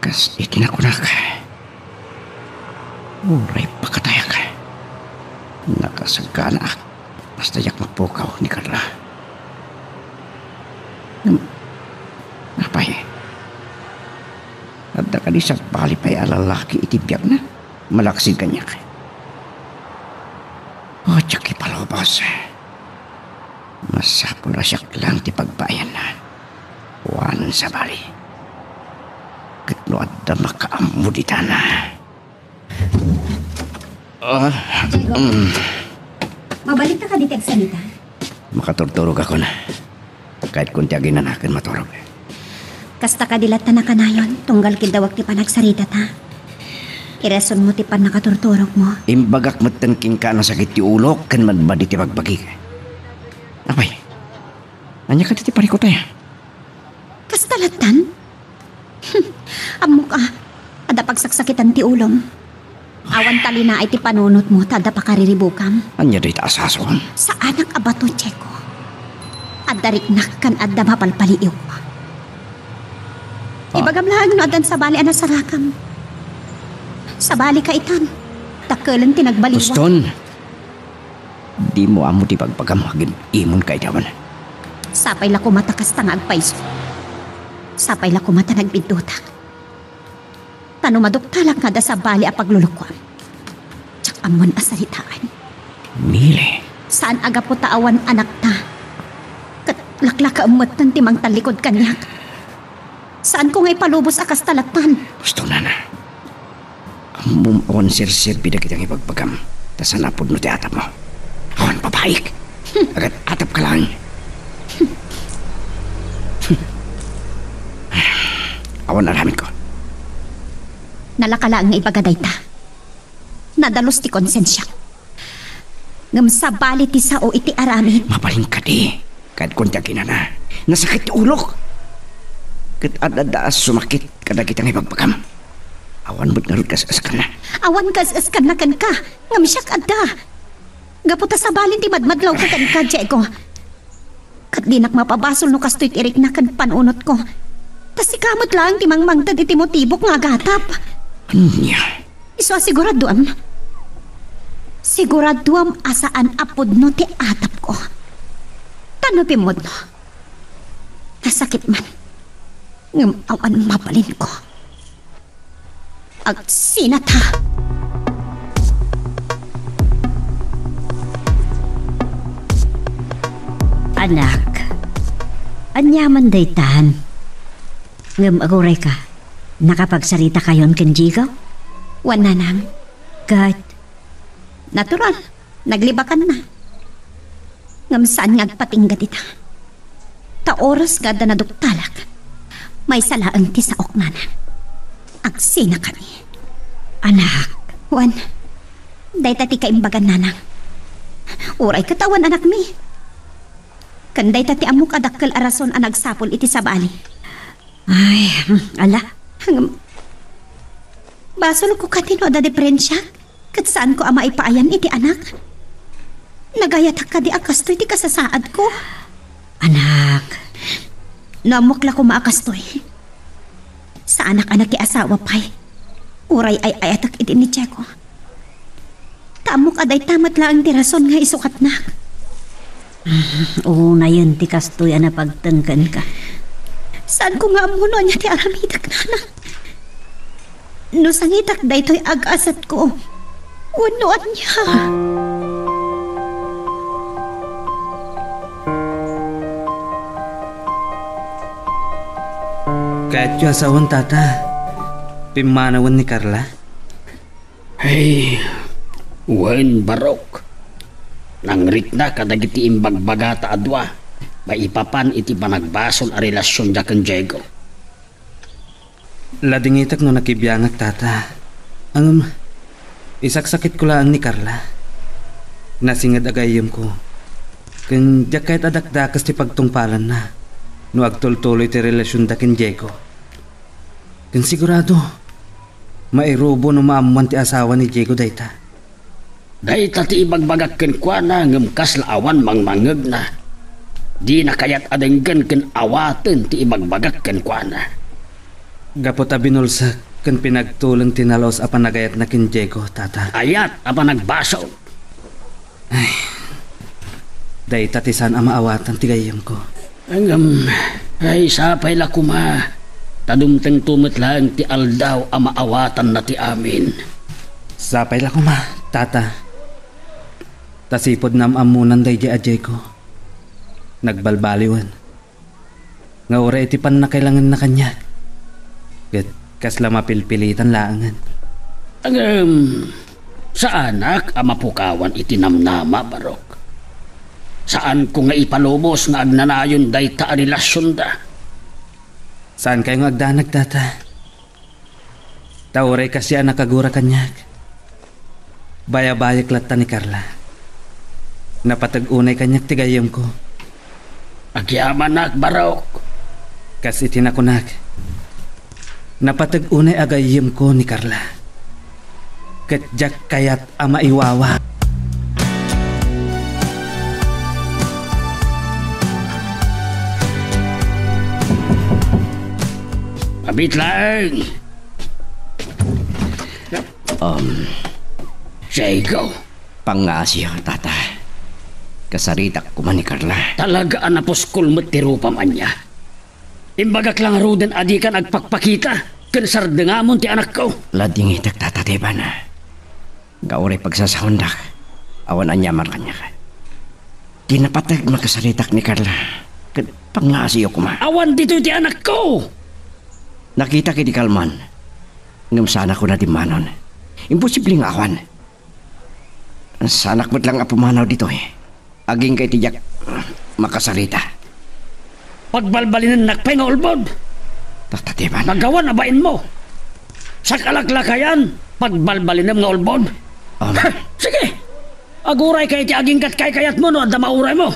Kas iti nakunak, uray pakatayak, nakasaganaak, basta diak mapukaw ni Carla. Ngem, apay, adda kadi sabali pay a lalaki iti biagna? Malaksid kaniak. O, diak ipalubos. Masapul a siak laeng ti pagbayanna. Awanen sabali. Ket no adda makaammo ditan. Ah, Diego, mm. Mabalinka kadi ti agsarita? Makaturturogakon. Kayatko ti aginana ken maturog. Kasta kadi latta a kanayon, tunggal kiddawak ti panagsaritata. Irasonmo ti pannakaturturogmo. Imbagak metten kenka a nasakit ti ulok ken madmadi ti bagbagik. Apay, ania kadi ti parikutay? Kasta lattan? Ammok a, adda pagsaksakitan ti ulom. Awan talinaay ti panunotmo ta adda pakariribukam. Ania dayta a sasawen? Saanak a bato, Checo. Adda riknak ken adda mapalpaliiw. Ah. Ibagam laeng no addan sabali a nasarakam. Sabalika itan. Dakkelen ti nagbaliwak. Uston. Dimo ammo ti bagbagam, agim-imon ka iti awan. Sapay la koma ta kasta nga agpayso. Sapay la koma ta nagbiddutak. Ta no maduktalak nga adda sabali a paglulukuam, diak ammon a saritaan. Mili. Saan a gapu ta awan anakta. Ket laklakaem metten ti mangtallikud kaniak. Saanko nga ipalubos a kasta lattan. Uston, nana. Ammom awan serserbi dagiti nangibagbagam, ta saan a pudno ti atapmo. Awan babaik. Agat-atapka laeng. Awan aramidko. Nalaka laeng nga ibaga dayta. Nadalus ti konsensiak. Ngem sabali ti sao iti aramid. Mabalin kadi. Kayatko ti aginana. Nasakit ti ulok. Ket adda a sumakit kadagiti nangibagbagam. Awan met ngarud kas-eskanna. Awan kas-eskanna kenka. Ngem siak adda. Gapu ta sabali ti madmadlawko kenka, Diego. Ket dinak mapabasol no kastoy ti rikna ken panunotko. Ta sika met laeng ti mangmangted iti motibok nga agatap. Ania? Isu a siguraduem. Siguraduem a saan a pudno ti atapko. Ta no pimmudno, nasakit man. Ngem awan mabalinko. Agsinat, ha? Anak, aniaman daytan? Ngem agurayka, nakapagsaritakayon ken Diego? Wen, nanang. Ket? Natural, naglibakanna. Ngem saan nga agpatingga dita. Ta oras nga adda naduktalak, maysa laeng ti saok, nanang. Agsinakami. Anak. Wen, dayta ti kaimbagan, nanang. Uray ket awan anakmi. Ken dayta ti ammok a dakkel a rason a nagsapul iti sabali. Ay, hmm, ala. Ngem, basolko kadi no adda diperensiak? Ket saanko a maipaayan iti anak? Nagayatak kadi a kastoy ti kasasaadko? Anak. No ammok la koma a kastoy, saanak a nakiasawa pay. Uray ay-ayatek idi ni Diego. Ta ammok a dayta met laeng ti rason nga isukatnak. Unayen ti kastoy a napagteng kenka. Saanko nga ammo no ania ti aramidek, nanang. No sangitak daytoy agasatko, wenno ania? Kayatyo a sawen, Tata. Pimmanawen ni Carla. Ay, wen, Barok. Nangrikna kadagiti imbagbagata a dua maipapan iti panagbasol a relasionda ken Diego. Ladingitek no nakibiangak, Tata. Ngem, isaksakitko laeng ni Carla. Nasinged a gayyemko. Ken diak kayat a dakdakes ti pagtungpalanna no agtultuloy ti relasionda ken Diego. Ken sigurado, mairubo no maammuan ti asawa ni Diego dayta. Dayta ti ibagbagak kenkuana ngem kasla awan mangmangngegna. Dina kayat a denggen ken awaten ti ibagbagak kenkuana. Gapu ta binulsek ken pinagtulon ti nalus a panagayatna ken Diego, Tata. Ayat a panagbasol. Ay, dayta ti saan a maawatan ti gayyemko. Ngem, ay, sapay la koma, ta dumtengto met laeng ti aldaw a maawatanna ti amin. Sapay la koma, Tata. Ta sipud naam-ammonan daydiay a Diego, nagbalbaliwen nga uray iti pannakailangenna kaniak, ket kasla mapilpilitan laengen. Ngem, saanak a mapukawan iti namnama, Barok. Saanko nga ipalubos nga agnanayon dayta a relasionda. Saankayo nga agdanag, Tata. Ta uray kaasi a nakagura kaniak, bayabayek latta ni Carla. Napateg unay kaniak ti gayyemko. Agyamanak, Barok. Kas iti nakunak, napateg unay a gayyemko ni Carla. Ket diak kayat a maiwawa. Abit laeng! Um, Diego. Pangngaasiyo, Tata. Kasaritak koma ni Carla. Talaga a napuskol met ti rupam ania. Imbagak la ngaruden a dikan agpakpakita ken sardengamon ti anakko. Ladingitek, Tata Teban. Nga uray pagsasaondak, awan aniaman kaniak. Ti napateg makasaritak ni Carla, ket pangngaasiyo koma. Awan ditoy ti anakko! Nakitak idi kalman, ngem saanak a dimmanon. Imposible nga awan. Saanak met laeng a pumanaw ditoy. Agingga iti diak makasarita. Pagbalbalinennak pay nga ulbod. Tata Teban. Nagawan a bainmo. Sakalaklakayan, pagbalbalinem nga ulbod. Um. Sige! Agurayka iti agingga't kaykayatmo no adda mauraymo.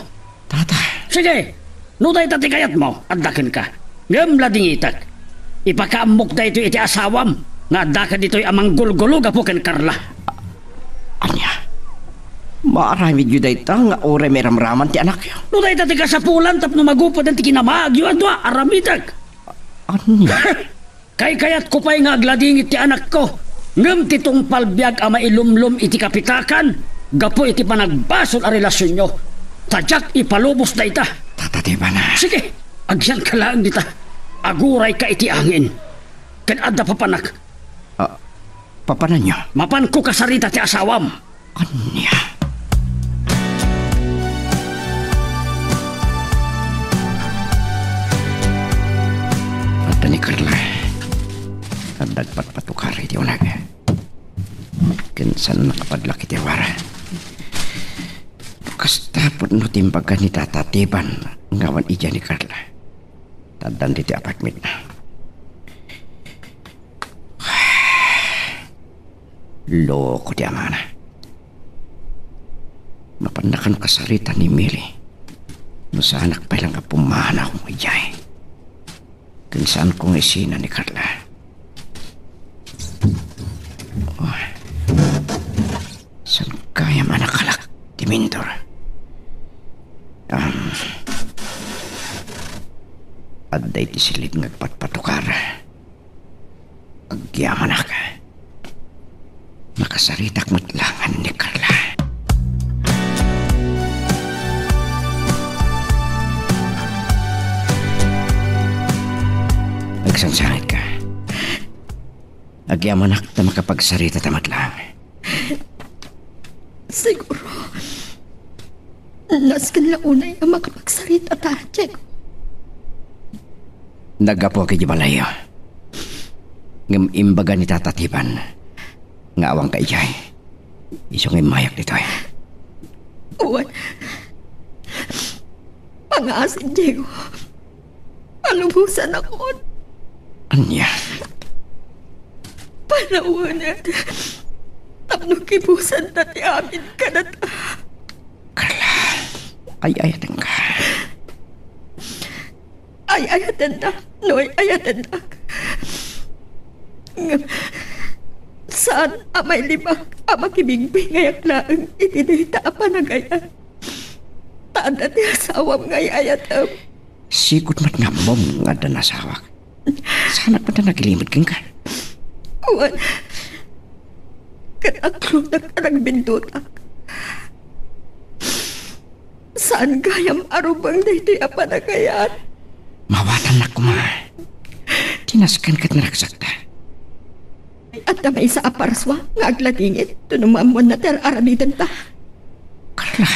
Tata. Sige! No dayta ti kayatmo, adda kenka. Ngem ladingitek. Ipakaammok daytoy iti asawam nga adda kaditoy a manggulgulo gapu ken Carla. Ania? Maaramidyo dayta nga uray mairamraman ti anakyo. No dayta ti kasapulan tapno magupod ti kinamaagyo, adu, aramidek. Ania? Kaykayatko pay nga agladingit ti anakko, ngem ti tungpal biag a mailumlom iti kapitakan gapu iti panagbasol a relasionyo. Ta diak ipalubos dayta. Tata Tiban. Sige, agyanka laeng dita. Agurayka iti angin. Ken adda papanak. Ah, papananyo? Mapanko kasarita ti asawam. Ania? Adda ni Carla. Adda agpatpatukar iti uneg. Ken saan nakapadlak iti awara. Kasta pudno ti imbaga ni Tata Tiban nga awan idiay ni Carla. Ta addan ditoy apartmentna. Loko ti amana. Mapanna kano kasarita ni Mili. No saanak pay lang a pumanaw idiay. Ken saanko nga isina ni Carla. Oh. Saan gayam a nakalak ti mindor? Um, adda iti silid nga agpatpatukar. Agyamanak. Makasaritak met laeng ni Carla. Agsangsangitka. Agyamanak ta makapagsaritata met laeng. Siguro, nasken la unay a makapagsaritata, Diego. Naggapuak idiay balayyo. Ngem imbaga ni Tata Tiban nga awanka idiay. Isu nga immayak ditoy. Wen. Pangngaasim, Diego. Palubosanakon. Ania? Panawenek tapno kibusanta ti amin kadata. Carla, ay-ayatenka. Ay-ayatennak no ay-ayatennak. Ngem saan a mailibak a makibigbingayak laeng iti dayta a panagayat. Ta adda ti asawam nga ay-ayatem. Sigud met nga ammom nga adda nasawak. Saanak met a nagilimed kenka. Wen, ket aglunak a nagbindutak. Saan gayam a rubeng daytoy a panagayat. Maawatannak koma. Ti nasken ket naragsakta. Adda maysa a parsua nga agladingit no ammoanna ti ar-aramidenta. Carla.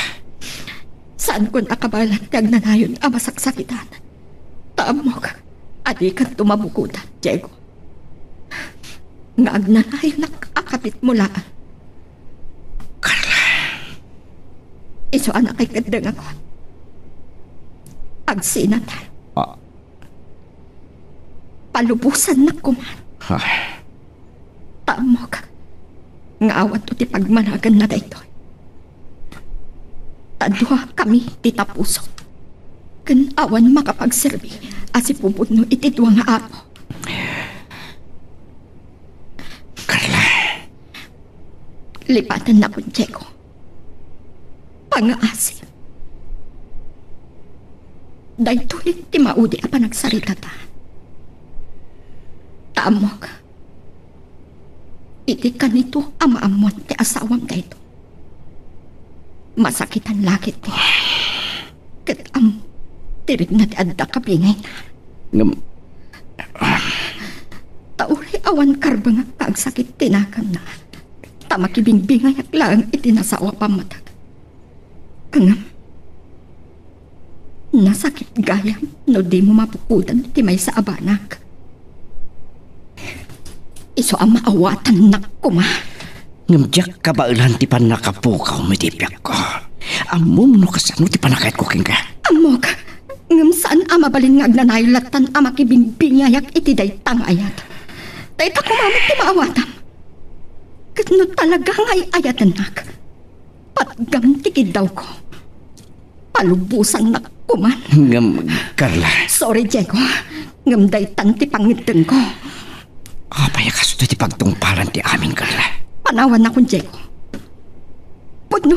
Saankon a kabaelan ti agnanayon a masaksakitan. Ta ammok a dikanto mabukodan, Diego. Nga agnanayonak a kapitmo laeng. Carla. Isu a nakikeddengakon. Agsinata. Ah. Palubosannak koma. Ah. Ta ammok nga awanto ti pagmanaganna daytoy. Ta duakami ti tapuso. Ken awan makapagserbi a sipupudno iti dua nga apo. Carla. Lipatennakon, Diego. Pangngaasim. Daytoy ti maudi a panagsaritata. Ta ammok, iti kanito a maammoan ti asawam daytoy, masakitan la ketdi. Ket ammok ti rikna ti adda kabingayna. Ngem, ta uray awan karbengak nga agsakit ti naganna, ta makibingbingayak laeng iti nasaoa a pammateg. Ngem, nasakit gayam no dimo mabukodan ti maysa a banag. Isu a maawatannak koma. Ngem diak kabaelan ti pannakapukawmo iti biagko. Ammom no kasano ti panagayatko kenka. Ammok, ngem saan a mabalin nga agnanayon lattan a makibingbingayak iti dayta nga ayat. Dayta koma met ti maawatam. Ket no talaga nga ay-ayatennak, patgam ti kiddawko. Palubosannak koman. Ngem, Carla. Sorry, Diego. Ngem daytan ti pangngeddengko. Apay a kastoy ti pagtungpalan ti amin, Carla? Panawannakon, Diego. Pudno,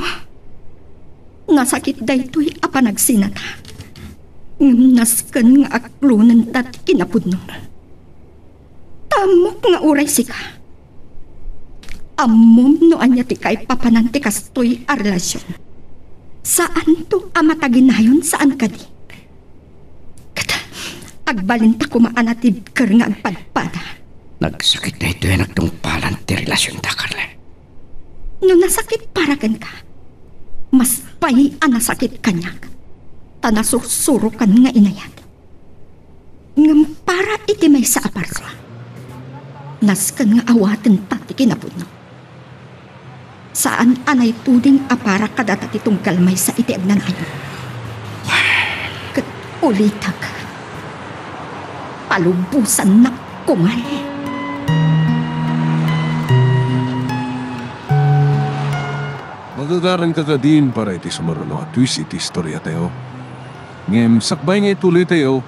Nasakit daytoy a panagsinata. Ngem nasken nga aklonenta ti kinapudno. Ta ammok nga uray sika, ammom no ania ti kaipapanan ti kastoy a relasion. Saanto a mataginayon, saan kadi? Ket agbalinta koma a natibker nga agpadpada. Nagsakit daytoy a nagtungpalan ti relasionta, Carla. No nasakit para kenka, mas pay a nasakit kaniak, ta nasursurokan nga inayat. Ngem para iti maysa a parsa, nasken nga awatenta ti kinapudno. Saan a naituding a para kadata ti tunggal maysa iti agnanayon. Ket ulitek, palubosannak koma. Magagaranka kadin para iti sumaruno a twist iti istoriatayo. Ngem sakbay nga ituloytayo,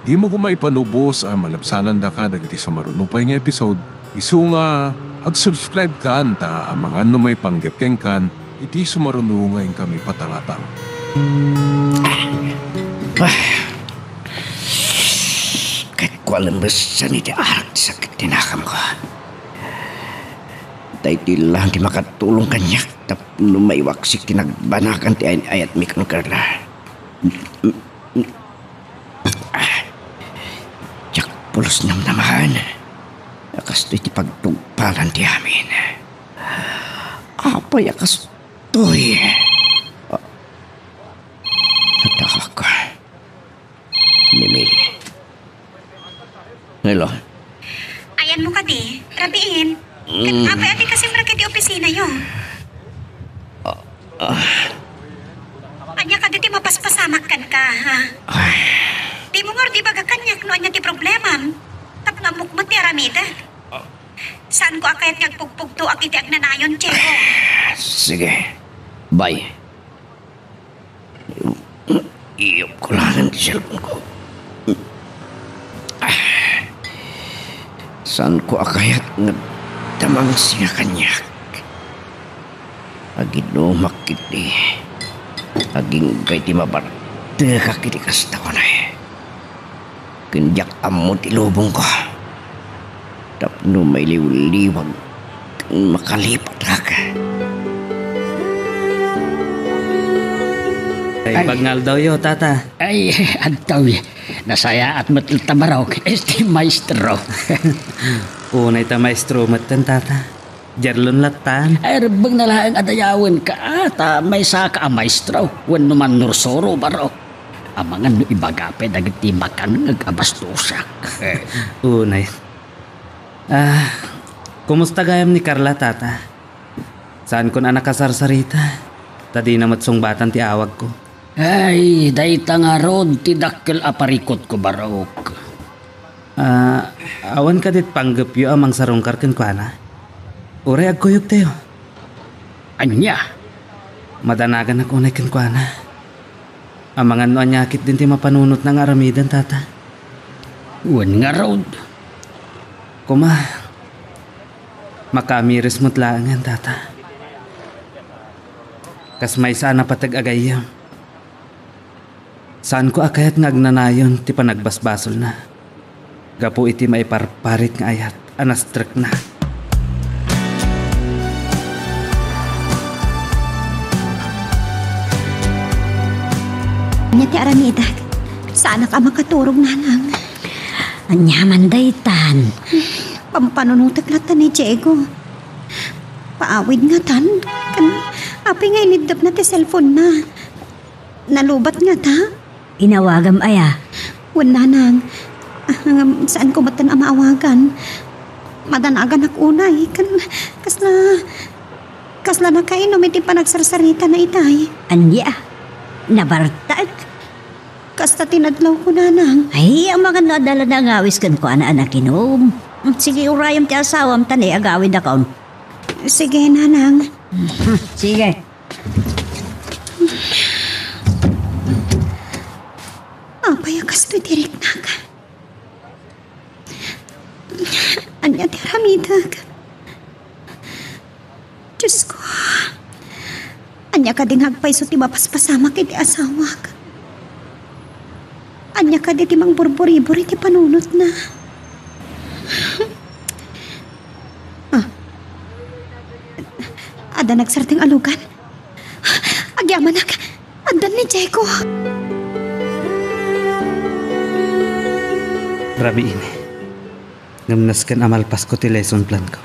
dimo koma ipalubos a malabsanandaka dagiti sumaruno pay nga episode, isu nga ag-subscribe kan ta amangan no maipanggep kenkan iti sumaruno nga inkami patangatang. Ah. Ket kualembesan iti arak ti sakit ti nakamko. Daytoy laeng ti makatulong kaniak tapno maiwaksik ti nagbanagan ti ay-ayatmi ken Carla. Ah, diak pulos namnamaen a kastoy ti pagtungpalan ti amin. Apay a kastoy? Ah, natakak. Ni Mili. Hello? Ayanmo kadi, rabiin. Ket Mm. apay a di ka simrek iti opisinayo? Ah, ah. Ania kadi ti mapaspasamak kenka, ha? Ay. Dimo ngarud ibaga kaniak no ania ti problemam. Tapno ammok met ti aramidek. Saanko a kayat nga agpugpugtoak iti agnanayon, Diego. Sige. Bye. Iyupko laeng ti cellphone-ko. Saanko a kayat nga agdamangsi nga kaniak. Agidumak ketdi. Agingga iti mabartekak iti kasta unay. Ken diak ammo ti lubongko tapno mailiwliwag ken makalipatak. Ay, ay. Pagngaldawyo, Tata. Ay, adtoy. Nasayaat met latta, Barok. Iti maestro. Unay ta maestro metten, Tata. Jarlon lattan. Ay, rebbengna laeng a dayawenka, ah, ta maysaka a maestro wenno mannursuro, Barok. Amangan no ibaga pay dagiti makangngeg a bastosak. Unay. Ah, kumusta gayam ni Carla, Tata? Saankon a nakasarsarita, ta dina met sungbatan ti awagko. Ay, dayta ngarud ti dakkel a parikutko, Barok. Ah, awan kadi ti panggepyo a mangsarungkar kenkuana? Uray agkuyogtayo. Ania? Madanaganak unay kenkuana. Amangan no ania ketdin ti mapanunotna nga aramiden, Tata. Wen ngarud. Koma, makaamiris met laengen, Tata. Kas maysa a napateg a gayyem. Saanko a kayat nga agnanayon ti panagbasbasolna gapu iti maiparparit nga ayat a nastrekna. Ania ti aramidek? Saanak a makaturog, nanang. Aniaman daytan? Pampanunotek latta ni Diego. Paawid ngatan. Kan, apay nga iniddepna ti cellphone-na? Nalubat ngata? Inawagam aya? Wen, nanang. Ah, ngem saanko metten a maawagan. Madanaganak unay. Kan, kasla, kasla nakainom iti panagsarsarita na itay. Ania? Nabartek? Kasta ti nadlawko, nanang. Ay, amangan no adda la naagawis kenkuana a nakinom. Sige, urayem ti asawam ta agawidakon. Sige, nanang. Sige. Apay a kastoy ti riknak? Ania ti aramidek? Diosko, Ania kadi nga agpayso ti mapaspasamak iti asawak? Ania kadi ti mangburburibor iti panunotna? Ah. Adda nagsardeng a lugan? Agyamanak, addan ni Diego. Rabiin. Ngem nasken a malpasko ti lesson plan ko.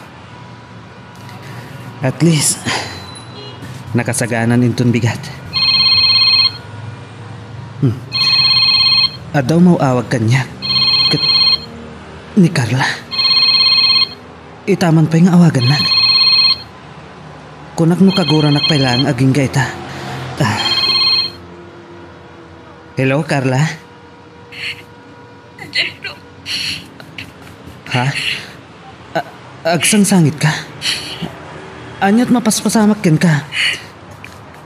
At least, nakasaganan inton bigat. Hmm. Adda umaw-awag kaniak ket ni Carla. Ita man pay nga awagannak. Kunak no kaguranak pay laeng agingga ita. Ah. Hello, Carla? Diego. Ha? A-, agsangsangitka? Ania't mapaspasamak kenka?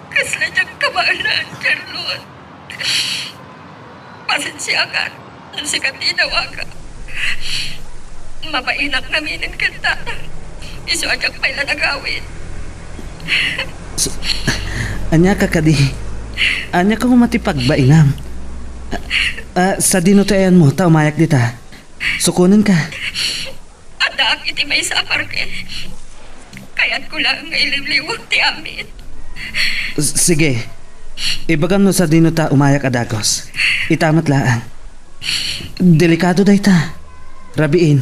Kasla diak kabaelan, Carlon. Pasensiakan, no sika ti inawagak. Mabainak ngamin ken tatang. Isu a diak pay la nagawid. S-, ania ka kadi? Ania ka koma ti pagbainam? Ah, sadino ti ayanmo ta umayak dita? Sukonenka. Addaak iti maysa a parke. Kayatko laeng nga iliwliwak ti amin. S-, sige. Ibagam no sadino ta umayak a dagus. Ita met laeng. Delikado dayta. Rabiin.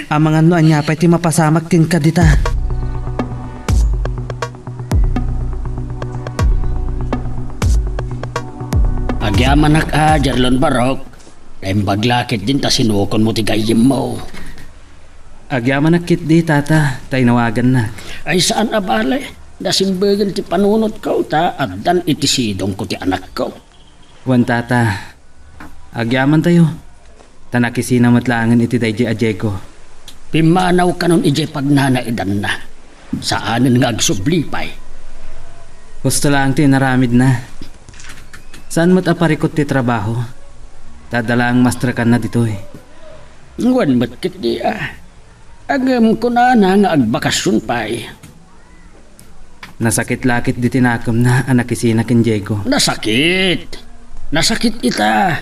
Amangan no ania pay ti mapasamak kenka dita. Agyamanak a, Jerlon Barok. Naimbag la ketdin ta sinukonmo ti gayyemmo. Agyamanak ketdi, Tata, ta inawagannak. Ay, saan a bale. Nasimbengen ti panunotko ta addan iti sidongko ti anakko. Wen, Tata, agyamantayo, ta nakisina met laengen iti daydiay a Diego. Pimmanaw kanon idiay pagnanaedanna. Saanen nga agsubli pay. Husto laeng ti inaramidna. Saan met a parikut ti trabaho, ta adda laeng mastrekanna ditoy. Wen met ketdi a. Ngem kunana nga agbakasyon pay. Nasakit la ketdi ti nakemna a nakisina ken Diego. Nasakit. Nasakit ita.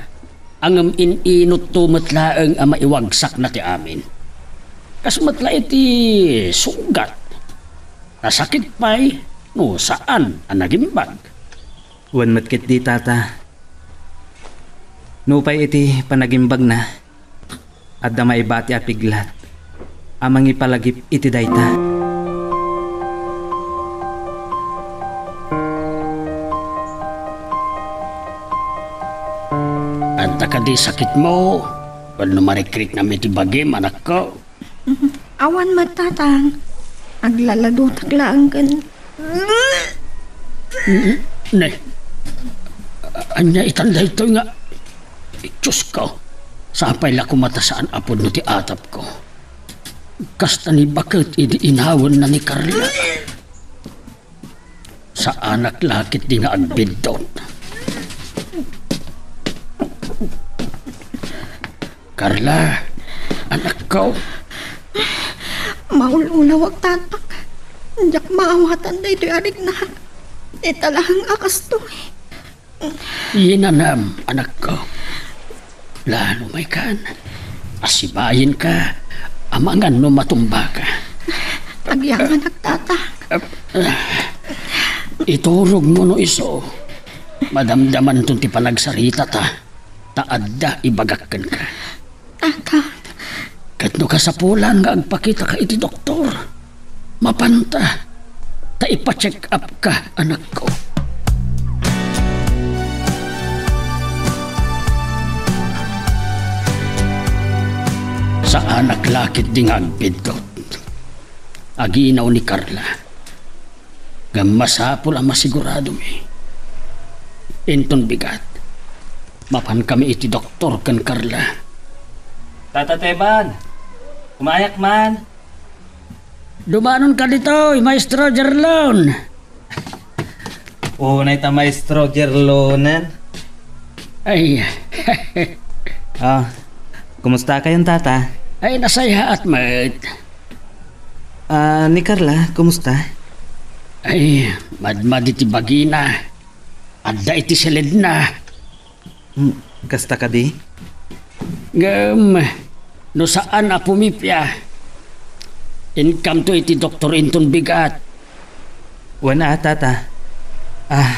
Ngem in-inutto met laeng a maiwagsakna ti amin. Kas met la iti sugat. Nasakit pay no saan a nagimbag. Wen met ketdi, Tata. Nupay iti panagimbagna, adda maibati a piglat a mangipalagip iti dayta. Adda kadi sakitmo wenno marikriknam iti bagim, anakko? Awan met, Tatang. Aglaladutak laeng ken... Ne, ania itan daytoy nga... Diosko, sapay la koma ta saan a pudno ti atapko. Kasta ni baket idi inawenna ni Carla. Saanak la ketdi nga agbiddut. Carla, anakko. Maul-ulawak, Tatang. Diak maawatan daytoy a riknak. Ita laeng a kastoy. Yinanam, anakko. Lalo may kan. Asibayenka, amangan no matumbaka. Agyamanak, Tata. Iturogmo no isu. Madamdamanton ti panagsaritata, ta adda ibagak kenka. Tata. Ket no kasapulan nga agpakitaka iti doktor, mapanta, ta ipa-check up ka, anakko. Saanak la ketdi nga agbiddut. Aginaw ni Carla. Ngem masapul a masiguradomi. Inton bigat, mapankami iti doktor ken Carla. Tata Teban, umayak man. Dumanonka ditoy, Maestro Jerlon. Unay ta, Maestro Jerlonen. Ay. Ah, kumusta kayon, Tata? Ay, nasayaat met. Ah, ni Carla, kumusta? Ay, madmadi ti bagina. Adda iti siledna. Hmm, kasta kadi? Ngem, no saan a pumipia, inkamto iti doktor inton bigat. Wen a, tata. Ah,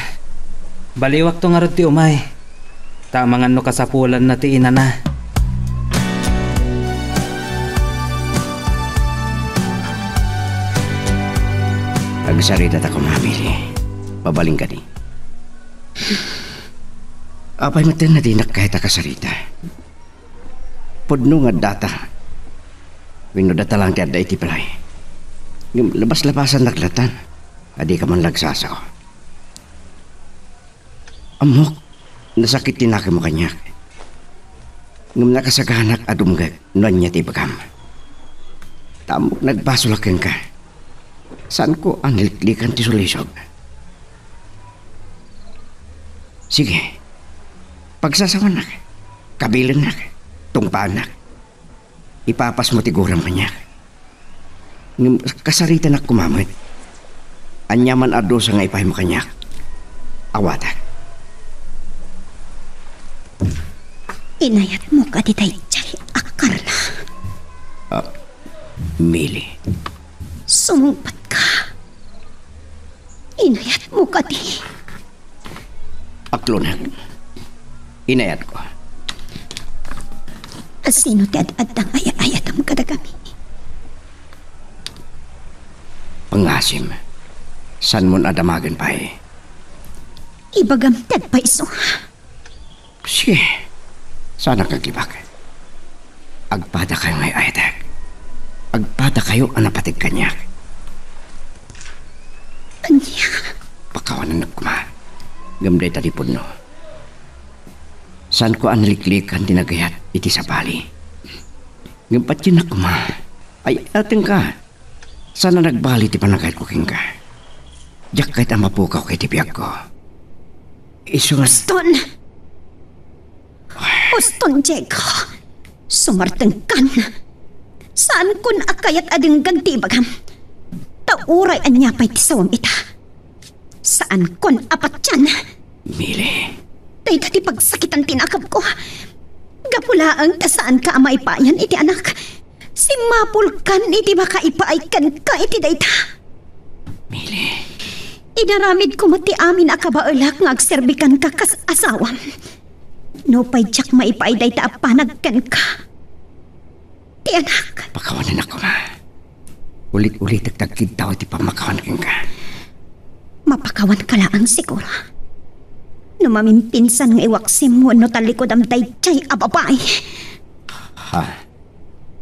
baliwakto ngarud ti umay. Ta amangan no kasapulanna ti inana. Agsarita ta koma, Mili. Pabalin kadi. Apay met ti dinak kayat a kasarita? Pudno nga addata. Wenno data lang ti adda iti balay. Ngem labas-labasannak latan. Adika man lagsasao. Ammok, nasakit ti nakemmo kaniak. Ngem nakasaganak a dumngeg no ania ti ibagam. Ta ammok nagbasolak kenka. Saanko a naliklikan ti sulisog. Sige, pagsasawanak, kabilennak, tungpaannak. Ipapasmo ti guram kaniak. Ngem kasaritanak koma met. Ania man a dusa nga ipaymo kaniak, awatak. Inayatmo kadi daydiay a Carla? Ah, Mili. Sumungpetka. Inayatmo kadi? Aklonek. Inayatko. Asino ti ad-adda nga ay-ayatem kadagami? Pangasim, saanmon a damagen pay. Ibagam ti agpayso. Sige, saanak nga aglibak. Agpadakayo nga ay-ayatek. Agpadakayo a napateg kaniak. Ania? Pakawanennak koma. Ngem dayta ti pudno. Saanko a naliklikan ti nagayat iti sabali. Ngem patiennak koma. Ay-ayatenka. Saan a nagbali ti panagayatko kenka. Diak kayat a mapukaw iti biagko. Isu nga Uston! Uston, Diego! Sumartengkan! Saankon a kayat a denggen ti ibagam. Ta uray ania pay ti sawam ita, saankon a patian. Mili. Dayta ti pagsakitan ti nakemko. Gapu laeng ta saanka a maipayan iti anak. Simmapulkan iti makaipaay kenka iti dayta. Mili. Inaramidko met ti amin a kabaelak nga agserbi kenka kas asawam. Nupay diak maipaay dayta a panag kenka, ti anak. Pakawanennak koma. Ulit-ulitek ti agkiddaw iti pammakawan kenka. Mapakawanka laeng siguro no mamimpinsan nga iwaksim wenno tallikudam daydiay a babai. Ha?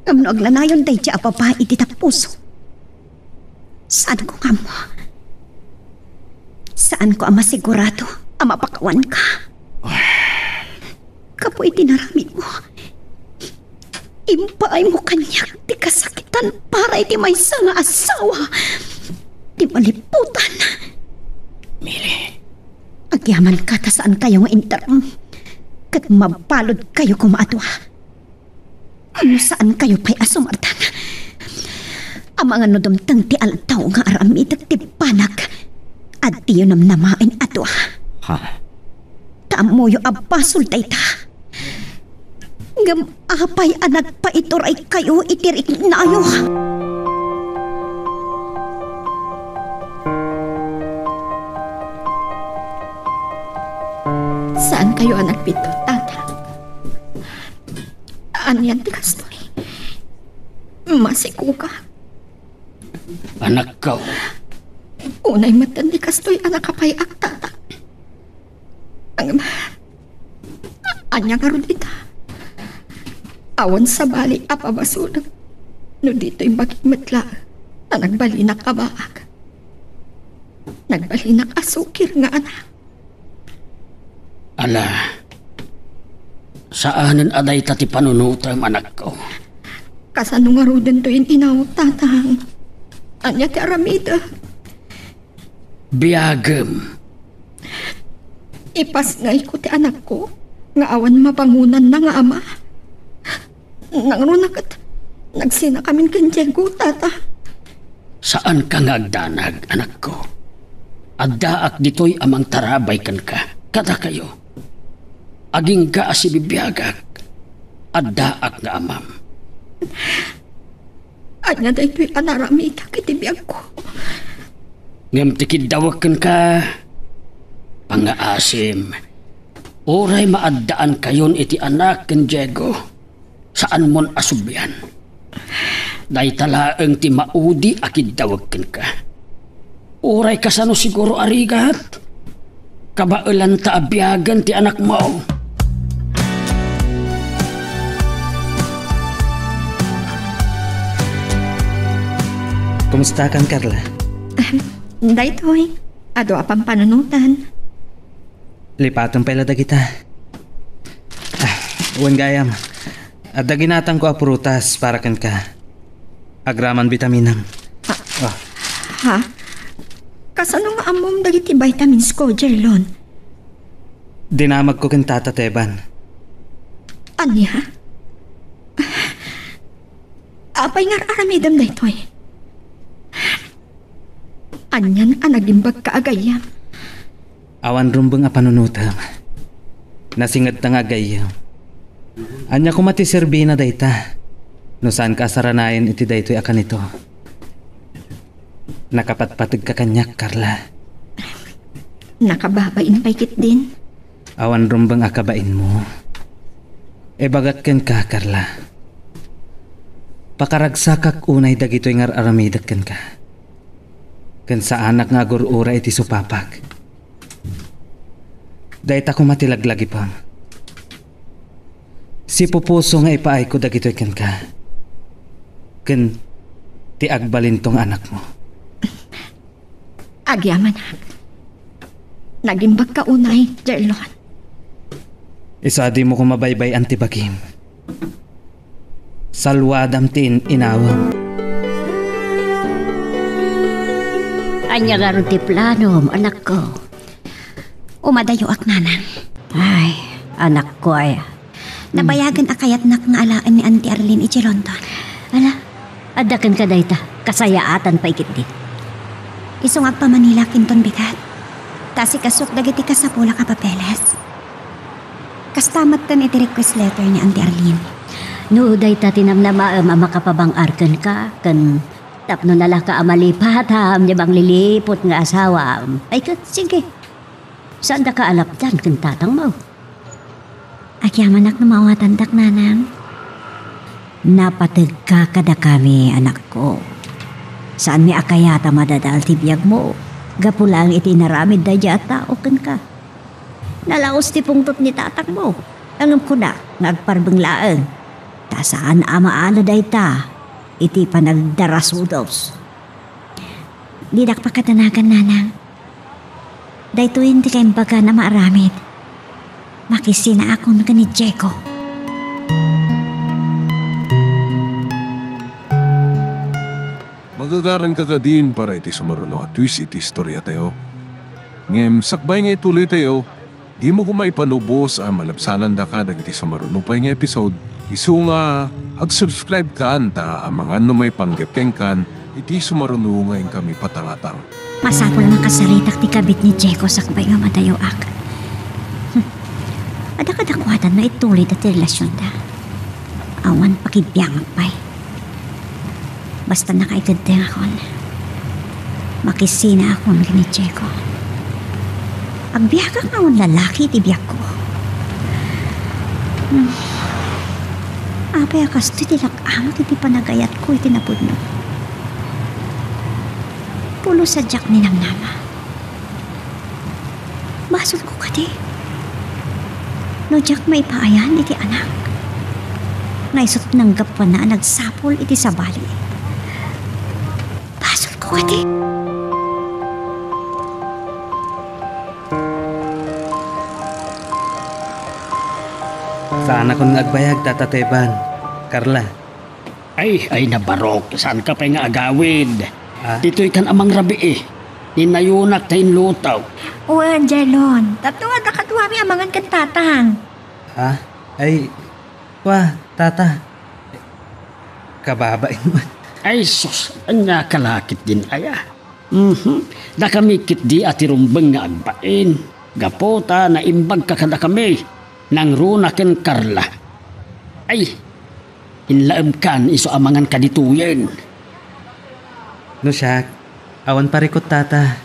Ngem no aglanayon daydiay a babai iti tapuso, saanko nga ammo. Saanko a masigurado a mapakawanka. Gapu iti naramidmo, impaaymo kaniak ti kasakitan para iti maysa nga asawa ti maliputan. Mili. Agyamanka ta saankayo nga interom ket mabaludkayo koma a dua. No saankayo pay a sumardeng, amangan no dumteng ti aldaw nga aramidek ti banag, adiyo namnamaen a dua. Ha? Ta ammoyo a basol dayta. Ngem apay a nagpaituraykayo iti riknayo? Saankayo a nagbiddut, tata? Anian ti kastoy? Masigugak. Anakko. Unay metten ti kastoy a nakapay-ak, tata. Ngem, ania ngarud ita? Awan sabali a pabasolem no ditoy bagi met laeng a nagbalinak a baak. Nagbalinak a sukir nga anak. Ala, saanen a dayta ti panunotem, anakko. Kasano ngaruden toy in-inaw, tatang? Ania ti aramidek? Biagem. Ipasngayko ti anakko nga awan mabangonanna nga ama. Nangruna ket nagsinakamin ken Diego, tata. Saanka nga agdanag, anakko. Addaak ditoy a mangtarabay kenka, kadakayo. Agingga a sibibiagak, addaak nga amam. Ania daytoy a naaramidak iti biagko? Ngem ti kiddawek kenka, pangngaasim, uray maaddaankayon iti anak ken Diego, saanmon a sublian. Dayta laeng ti maudi a kiddawek kenka. Uray kasano siguro a rigat, kabaelanta a biagen ti anakmo. Kumustakan, Carla? Ahem, daytoy. Adu a pampanunotan. Lipatem pay la dagita. Ah, wen gayam. Adda ginatangko a prutas para kenka. Agraman bitaminam. Ah, ah. Ha? Kasano nga ammom dagiti vitamins ko, Jerlon? Dinamagko ken Tata Teban. Ania? Apay nga ar-aramidem daytoy? Anian a nagimbagka a gayyem? Awan rumbeng a panunotem. Nasingedta nga agayyem. Ania koma ti serbina dayta no saanka a saranayen iti daytoy a kanito? Nakapatpategka kaniak, Carla. Nakababain pay ketdin. Awan rumbeng a kabainmo. Ibagak kenka, Carla. Pakaragsakak unay dagitoy nga ar-aramidek kenka. Ken saanak nga agur-uray iti supapak. Dayta koma ti laglagipem. Sipupuso nga ipaayko dagitoy kenka. Ken ti agbalinto nga anakmo. Agyamanak. Nagimbagka unay, Jerlon. Isu a dimo koma baybay-an ti bagim. Salwadam ti in-inawem. Ania ngarud ti planom, anakko? Umadayoak, nanang. Ay, anakko aya. Nabayagen a kayatnak nga alaen ni Auntie Arlene idiay London. Ala, adda kenka dayta, kasayaatan pay ketdi. Isu nga agpamanilak inton bigat. Ta asikasok dagiti kasapulak a papeles. Kasta metten iti request letter ni Auntie Arlene. No dayta ti namnamaem a makapabang-ar kenka, ken tapno nalaka a malipatam ni mangliliput nga asawam, ay ket, sige. Saandaka a lapdan ken tatangmo? Agyamanak no maawatandak, nanang. Napategka kadakami, anakko. Saanmi a kayat a madadael ti biagmo, gapu laeng iti inaramid daydiay a tao kenka. Nalaus ti pungtot ni tatangmo, ngem kuna nga agparbeng laeng, ta saan a maala dayta iti panagdarasudos. Didak pakadanagan, nanang. Daytoyen ti kaimbagan a maaramid. Makisinaakon ken ni Diego. Magagaranka kadin para iti sumaruno a twist iti istoriatayo. Ngem sakbay nga ituloytayo, dimo koma ipanubos a malabsanandaka dagiti sumaruno pay nga episode, isu nga ag-subscribe-kan ta amangan no maipanggep kenkan iti sumaruno nga inkami patangatang. Masapul a makasaritak ti kabit ni Diego sakbay nga madayoak. Hmm. Adda kadakuada no ituloyda ti relasionda. Awan pakibiangak pay. Basta nakaikeddengakon, makisinaakon ken ni Diego. Agbiagak nga awan lalaki iti biagko. Hmm. Apay a kastoy ti lag-amak iti panagayatko iti napudno? Pulos a diak ninamnama. Basolko kadi no diak maipaayan iti anak nga isut' nanggapuana a nagsapul iti sabali. Basolko kadi. Saanakon nga agbayag, Tata Teban, Carla. Ay, ay, nabarok, saanka pay nga agawid? Ah? Ditoykan a mangrabii. Ninayonak ta inlutaw. Wen, Jerlon, tapno adda kaduami a mangan ken tatang. Ah? Ay, wa, tata. Kababain man. Ay, sus, ania ka la ketdin aya? Mhm. Dakami ketdi a ti rumbeng nga agbain. Gapu ta naimbagka kadakami, nangruna ken Carla. Ay, inlaemkan isu a mangan kaditoyen. No siak, awan parikut, Tata.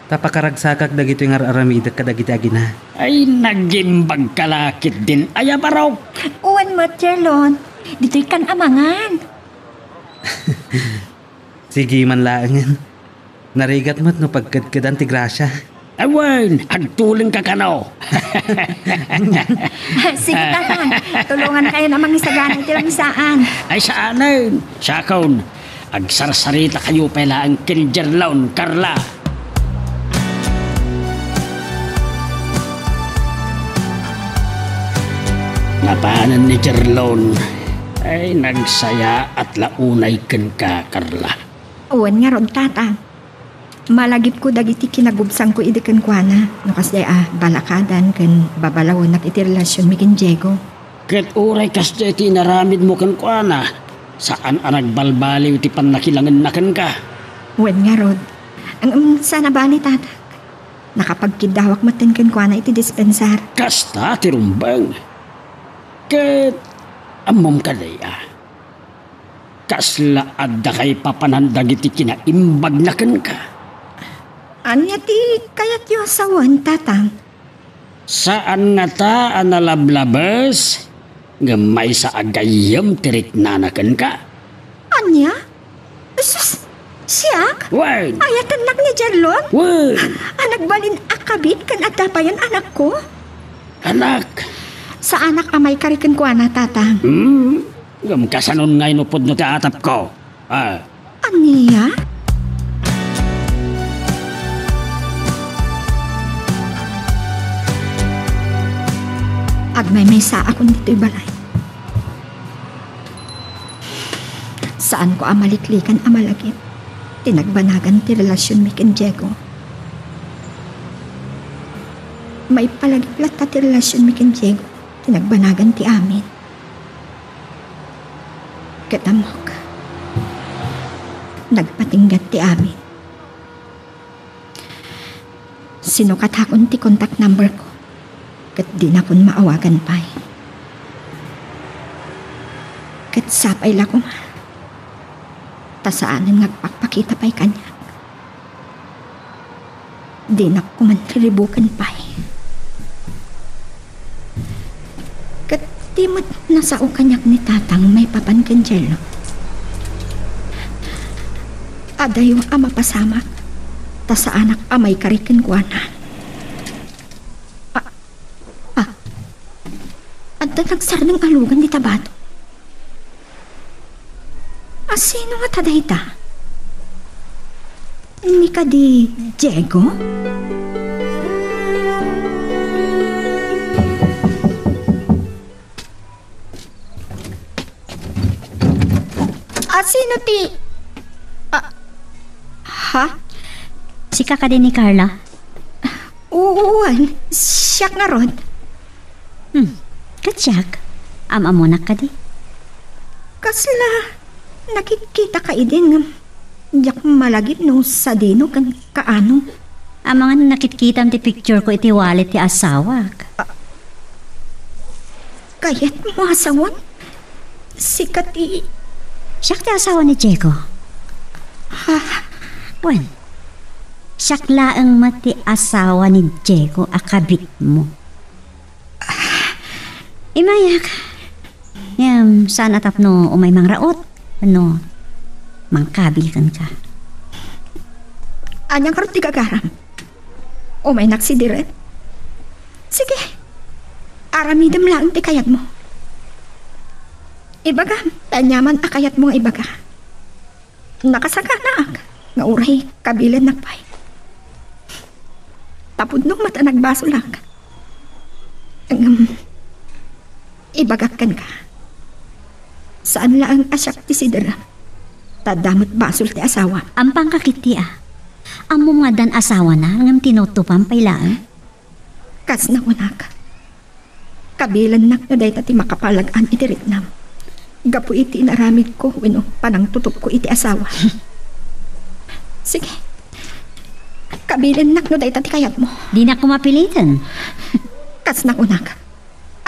Ta pakaragsakak dagitoy nga ar-aramidek kadagiti agina. Ay, nagimbagka la ketdin. Ay, a barok! Wen met, Jerlon. Ditoykan a mangan. Sige man laengen. Narigat met no pagkedkedan ti grasia. Awan, agtulengka kano. Sige, Tatang. Tulongankayon a mangisagana iti lamisaan. Ay, saanen. Siakon, agsarsarita kayo pay laeng ken Jerlon, Carla. Napanen ni Jerlon. Ay, nagsayaat la unay kenka, Carla. Wen ngarud, Tata. Malagipko dagiti kinagubsangko idi kenkuana, no kasdiay a balakadan ken babalawenak iti relasionmi ken Diego. Ket uray kasdiay ti inaramidmo kenkuana, saan a nagbalbaliw ti pannakilangenna kenka. Wen ngarud, ngem saan a bale, Tata. Nakapagkiddawak metten kenkuana iti dispensar. Kasta ti rumbeng. Ket ammom kadi a kasla adda kaipapanan dagiti kinaimbagna kenka? Ania ti kayatyo a sawen, Tatang? Saan ngata a nalablabes, ngem maysa a gayyem ti riknana kenka. Ania? Sus, siak? Wen. Ayatennak ni Jerlon? Wen. A nagbalin a kabit ken adda payen anakko? Anak. Saanak a maikari kenkuana, Tatang. Hmm? Ngem kasanon ngay no pudno ti atapko? Ah. Ania? Agmaymaysaakon ditoy balay. Saanko a maliklikan a malagip ti nagbanagan ti relasionmi ken Diego. Maipalagip latta ti relasionmi ken Diego ti nagbanagan ti amin. Ket ammok, nagpatinggat ti amin. Sinukatakon ti contact number ko, ket dinakon maawagan pay. Ket sapay la koma, ta saanen nga agpakpakita pay kaniak. Dinak koma riribuken pay. Ket di met nasao kaniak ni Tatang maipapan ken Jello. Adayo a mapasamak, ta saanak a maikari kenkuana. Ah, ah, adda nagsardeng a lugan dita bato. A sino ngata dayta? Ni kadi Diego? A sino ti, ah, ha? Sika kadi ni Carla? Wen, siak ngarud. Hmm, ket siak, am-ammonak kadi? Kasla, nakitkitaka idi ngem diak malagip no sadino ken kaano. Amangan nakitkitam ti picture ko iti wallet ti asawak. Ah, kayatmo a sawen? Sika ti... Siak ti asawa ni Diego. Ha? Wen, siak laeng met ti asawa ni Diego a kabitmo. Imayak. Ngem, saan a tapno umay mangraot wenno mangkabil kenka. Ania ngarud ti gagaram? Umaynak sidiren? Sige, aramidem laeng ti kayatmo. Ibagam ti aniaman a kayatmo nga ibaga. Nakasakanaak nga uray kabilennak pay. Ta pudno met a nagbasolak. Ngem, ibagak kenka, saan laeng a siak ti siderem, ta adda met basol ti asawam. Ampanka ketdi a. Ammom nga addan asawana, ngem tinutupam pay laeng? Kas nakunak, kabilennak no dayta ti makapalag-an iti riknam gapu iti inaramidko wenno panangtutupko iti asawa. Sige, Kabilinnak no dayta ti kayatmo. Dinak koma piliten. Kas nakunak,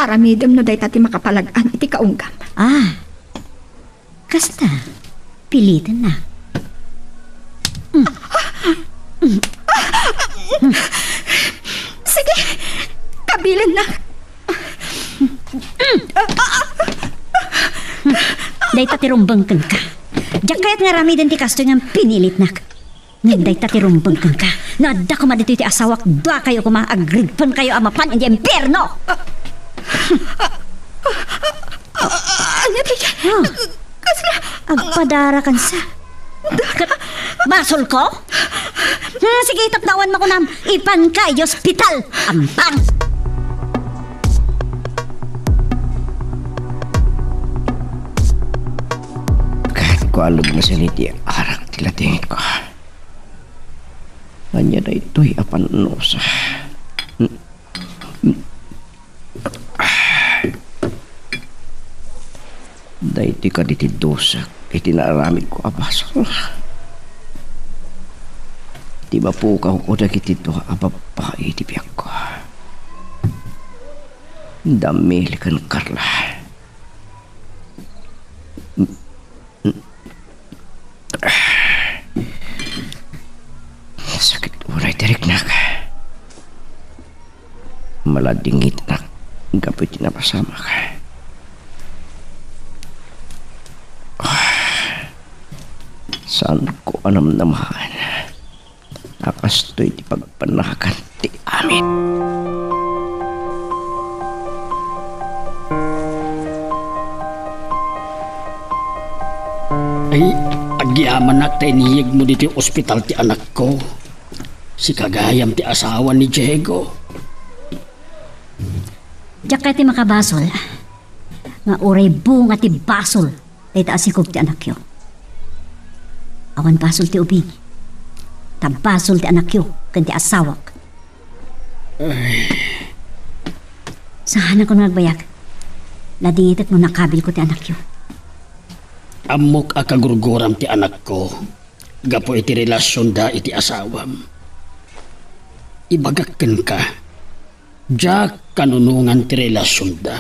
aramidem no dayta ti makapalag-an iti kaunggam. Ah, kasta, pilitennak. Sige, kabilinnak. Dayta ti rumbeng kenka. Diak kayat nga aramiden ti kastoy nga pinilitnak. Ngem dayta ti rumbeng kenka. No adda koma ditoy ti asawak, duakayo koma, agridpenkayo a mapan iti impierno! Ania dayta? Ah. Kasla? Agpadarakansa. Ket basolko? Hmm, sige, tapno awan makunam. Ipanka iti ospital. Ampang! Ket kualog na sini ti arak ti ladingitko. Ania daytoy a pannusa? Daytoy kadi ti dusak iti naaramidko a basol. Ti mapukawko dagiti dua a babbai iti biagko. Da Mil ken Carla. Sakit uray ti riknak. Maladingitnak gapu iti napasamak. Saanko a namnamaen a kastoy ti pagpanagan ti amin. Ay, agyamanak ta iniyegmo ditoy ospital ti anakko. Sika gayam ti asawa ni Diego. Diak kayat ti makabasol nga uray bunga ti basol dayta a sikog ti anakyo. Awan basol ti ubing, ta basol ti anakyo ken ti asawak. Ay. Saanakon nga agbayag. Ladingitek no nakabilko ti anakyo. Ammok a kagurguram ti anakko gapu iti relasionda iti asawam. Ibagak kenka, diak kanunongan ti relasionda.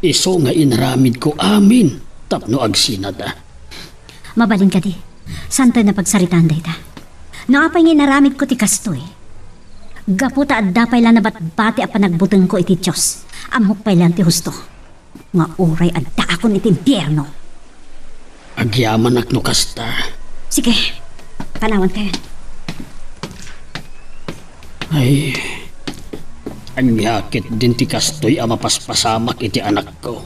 Isu nga inaramidko amin tapno agsinada. Mabalin kadi, saantayo a pagsaritaan dayta. No apay nga inaramidko ti kastoy, gapu ta adda pay la nabatbati a panagbutengko iti Dios, ammok pay laeng ti husto nga uray addaakon iti impierno. Agyamanak no kasta. Sige, panawantayon. Ay, ania ketdin ti kastoy a mapaspasamak iti anakko.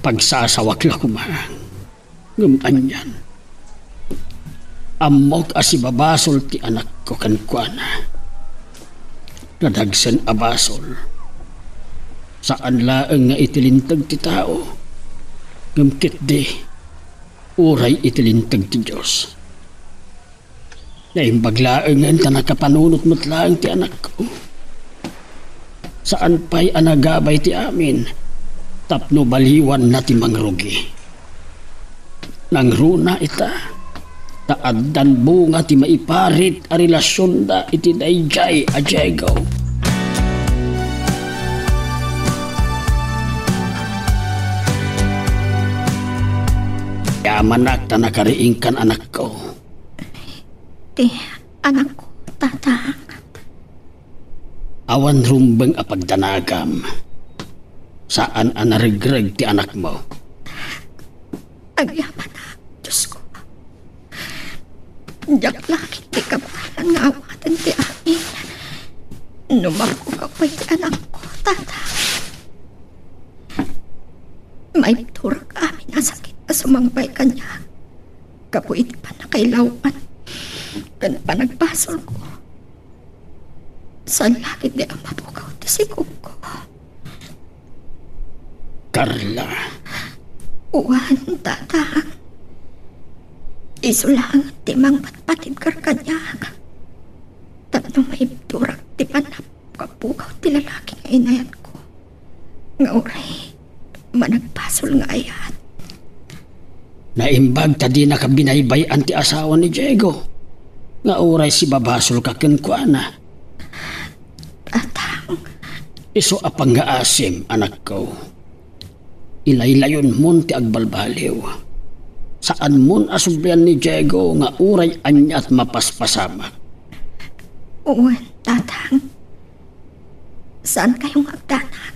Pagsasawak la koma. Ngem anian? Ammok a sibabasol ti anakko kenkuana. Nadagsen a basol. Saan laeng nga iti linteg ti tao, ngem ketdi uray iti linteg ti Dios. Naimbag laengen ta nakapanunot met laeng ti anakko. Saan pay a nagabay ti amin tapno baliwanna ti mangrugi. Nangruna ita, ta addan bunga ti maiparit a relasionda iti daydiay a Diego. Yamanak ta nakariingkan, anakko. Ti anakko, Tatang. Awan rumbeng a pagdanagam. Saan a naregreg ti anakmo. Agyamanak, Diosko. Diak la ketdi kabaelan nga awaten ti amin. No mapukaw pay ti anakko, Tatang. Maibturak amin a sakit a sumangpay kaniak gapu iti pannakailawan ken panagbasolko. Saan la ketdi a mapukaw ti sikogko. Carla. Wen, Tatang. Isu laeng ti mangpatpatibker kaniak tapno maibturak ti pannakapukaw ti lalaki nga inayatko. Nga uray managbasol nga ayat. Naimbag ta dinaka binaybay-an ti asawa ni Diego. nga uray sibabasolka kenkuana. Tatang. Isu a pangngaasim, anakko. Ilaylayonmon ti agbalbaliw. Saanmon a sublian ni Diego nga uray aniat mapaspasamak. Wen, Tatang. Saankayo nga agdanag.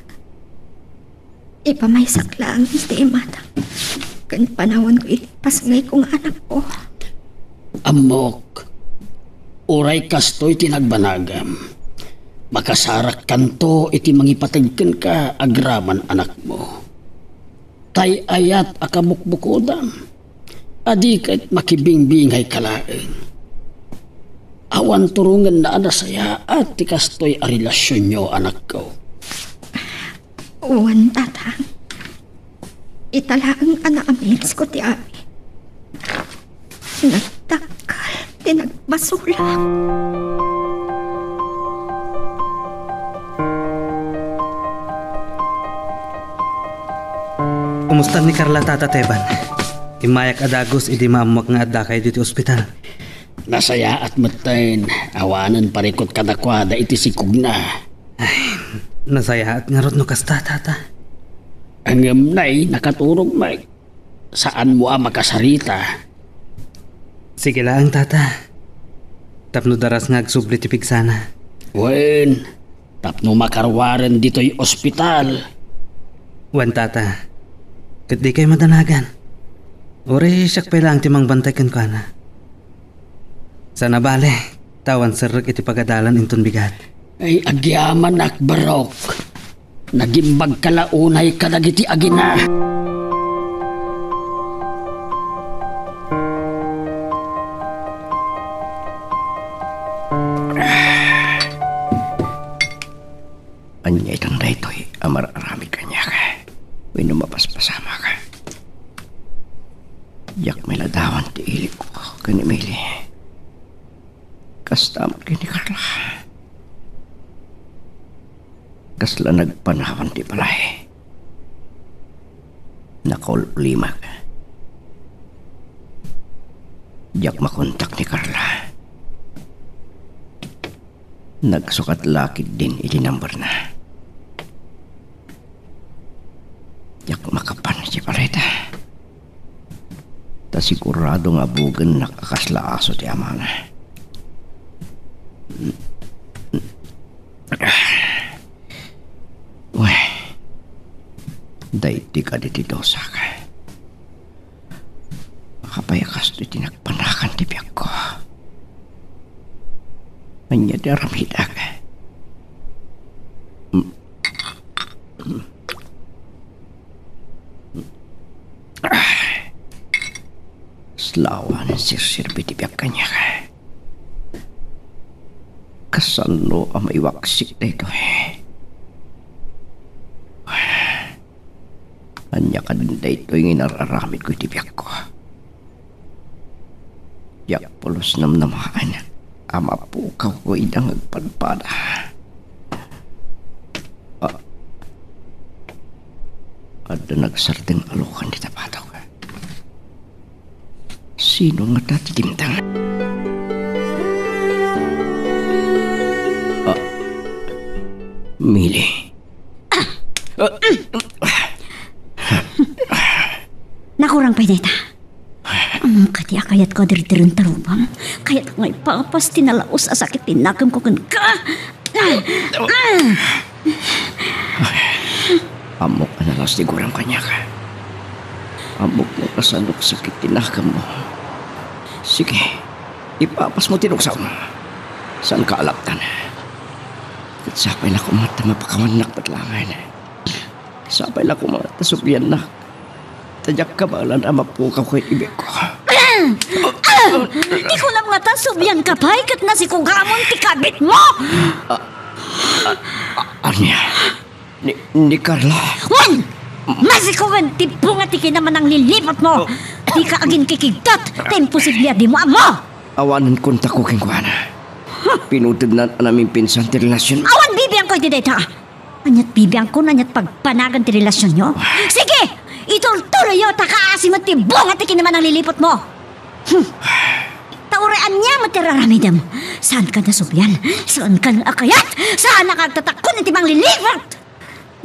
Ipamaysak laeng iti imatang ken panawanko iti pasngayko nga anakko. Ammok, uray kastoy ti nagbanagam, makasarakkanto iti mangipateg kenka agraman anakmo. Tay ayat a kabukbukodam, a di ket makibingbingayka laeng. Awan turongenna a nasayaat ti kastoy a relasionyo, anakko. Wen, Tatang. Ita laeng a naamidsko ti amin. Nagdakkel ti nagbasolak. Kumusta ni Carla, Tata Teban? Immayak a dagus idi maammoak nga addakayo ditoy ospital. Nasayaat metten, awanen parikut kadakuada iti sikugna. Ay, nasayaat ngarud no kasta, Tata. Ngem nay, nakaturog met. Saanmo a makasarita. Sige laeng, Tata. Tapno daras nga agsubli ti pigsana. Wen, tapno makaruaren ditoy ospital. Wen, Tata. Ket dikay madanagan. Uray siak pay laeng ti mangbantay kenkuana. Sana bale, ta awan serrek iti pagadalan inton bigat. Ay, agyamanak, Barok. Nagimbagka la unay kadagiti agina. Ania itan daytoy a mar-aramid kaniak wenno mapaspasamak? Diak mailadawan ti ilikko ken ni Mili. Kasta met ken ni Carla. Kasla nagpanawan ti balay. Nakaul-ulimak. Diak makontak ni Carla. Nagsukat la ketdin iti numberna. Diak makapan iti balay ta. Ta sigurado nga abugennak a kasla aso ti amana. Wen, daytoy kadi ti dusak. Apay a kastoy ti nagpanakan ti biagko? Ania ti aramidak? Kasla awan serserbi ti biag kaniak. Kasano a maiwaksik daytoy? Ania kadin daytoy nga inar-aramidko iti biagko? Diak pulos namnamaen a mapukawko ida nga agpadpada. A-, adda nagsardeng a lukan iti batok. Sino ngata ti dimteng? A, Mili. Nakurang pay dayta. Ammom kadi a kayatko a dirdiren tarubam? Kayatko nga ipapas ti nalaus a sakit ti nakemko kenka. Ammok a nalaus ti guram kaniak. Ammok no kasano kasakit ti nakemmo. Sige, ipapasmo ti luksawmo. Saanka a laptan. Ket sapay la koma ta mapakawannak met laengen. Sapay la koma ta subliannak. Ta diak kabaelan a mapukawko iti biagko. Ti kunam ngata, sublianka pay ket nasikugamon ti kabitmo? A-, a-, a-, ania? Ni, ni Carla? Wen! Nasikugen ti bunga ti kinamanangliliputmo. Oh. Dika aginkikigtot ta imposible a dimo ammo. Awanen kontakko kenkuana. Pinutednan a namimpinsan ti relasionmo. Awan bibiangko iti dayta. Aniat bibiangko, aniat pagbanagan ti relasionyo? Sige! Iturturoyo ta kaasi met ti bunga ti kinamanangliliputmo! Hmm. Ta Uray ania met ti raramidem? Saanka nasublian? Saanka a kayat? Saanak a agtatakon iti mangliliput?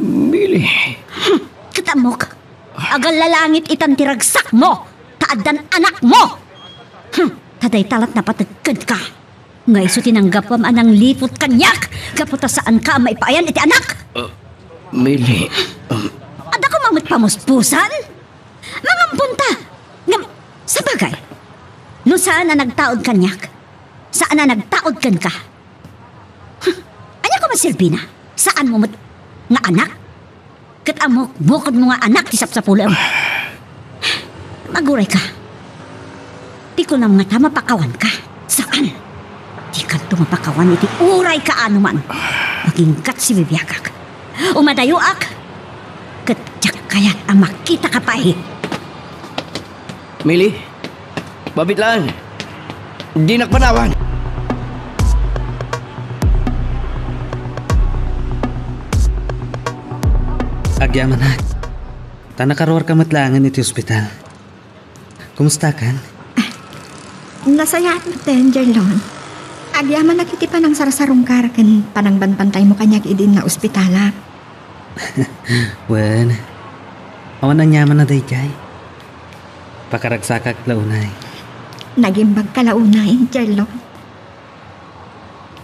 Mili. Hmm, ket ammok, agallalangit itan ti ragsakmo, ta addan anakmo. Hmm, ta dayta lat napateg kenka. Nga isu ti nanggapuam a nangliput kaniak, gapu ta saanka a maipaayan iti anak. Ah, Mili, um, Adda koma met pamuspusan? Mangampunta. Ngem, sabagay, no saan a nagtaud kaniak, saan a nagtaud kenka. Huh, ania koma serbina? Saanmo met nga anak? Ket ammok, bukodmo nga anak ti sapsapulem. Magurayka. Ti kunam ngata mapakawanka. Saan? Dikanto mapakawan iti urayka anoman. Aginggat ti bibiagak. Umadayoak. Ket diak kayat a makitaka pay. Mili, mabit laeng. Dinak panawan. Agyamanak. Ta nakaruarka met laengen iti ospital. Kumustakan? Nasayaat met, Jerlon. Agyamanak iti panangsarsarungkar ken panangbantantaymo kaniak idi naospitalak. Wen, awan aniaman a daydiay. Pakaragsakak la unay. Nagimbagka la unay, Jerlon.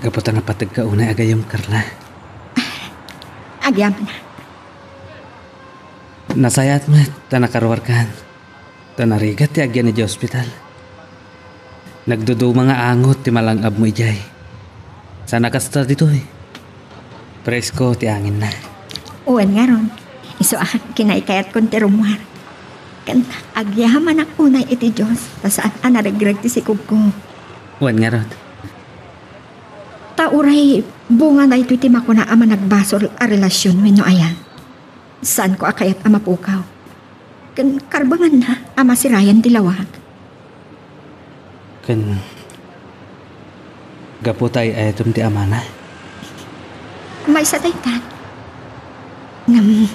Gapu ta napategka unay a gayyem, Carla. Agyamanak. Nasayaat met ta nakaruarkan. Ta narigat ti agyan idiay ospital. Nagduduma nga angot ti malang-abmo idiay. Saan a kasta ditoy. Presko ti anginna. Wen ngarud, isu a kinaykayatkon ti rummuar. Ken agyamanak unay iti Dios, ta saan a naregreg ti sikogko. Wen ngarud. Ta uray bunga daytoy ti makuna a managbasol a relasion wenno aya. Saanko a kayat a mapukaw. Ken karbenganna a masirayan ti lawag. Ken gapu ta ay-ayatem ti amana? Maysa dayta. Ngem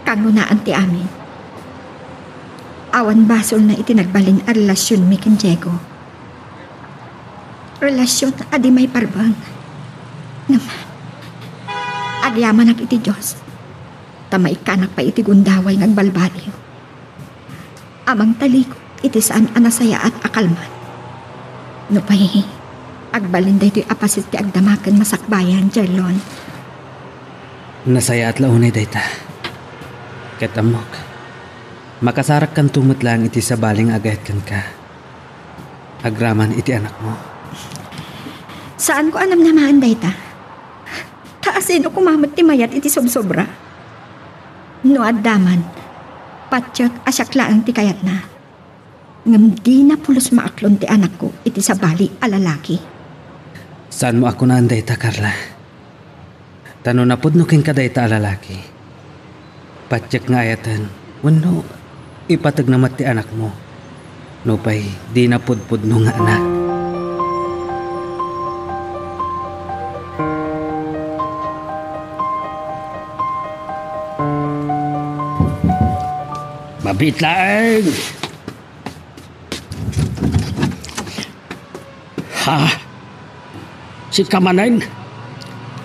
kangngonaan ti amin. Awan basolna iti nagbalin a relasionmi ken Diego. Relasion a di maiparbeng. Ngem agyamanak iti Dios. Ta maikkanak pay iti gundaway nga agbalbaliw a mangtalikud iti saan a nasayaat a kalman. Nupay agbalin daytoy a paset ti agdama ken masakbayan, Jerlon. Nasayaat la unay dayta. Ket ammok, makasarakkanto met laeng iti sabali nga agayat kenka. Agraman iti anakmo. Saanko a namnamaen dayta. Ta asino koma met ti mayat iti sobsobra? No adda man, patiek a siak laeng ti kayatna. Ngem dina pulos maaklon ti anakko iti sabali a lalaki. Saanmo a kunaan dayta, Carla. Ta no napudno kenka dayta a lalaki, patiek nga ayaten wenno ipategna met ti anakmo, nupay dina pudpudno nga anak. Mabiit laeng! Ha? Sika manen?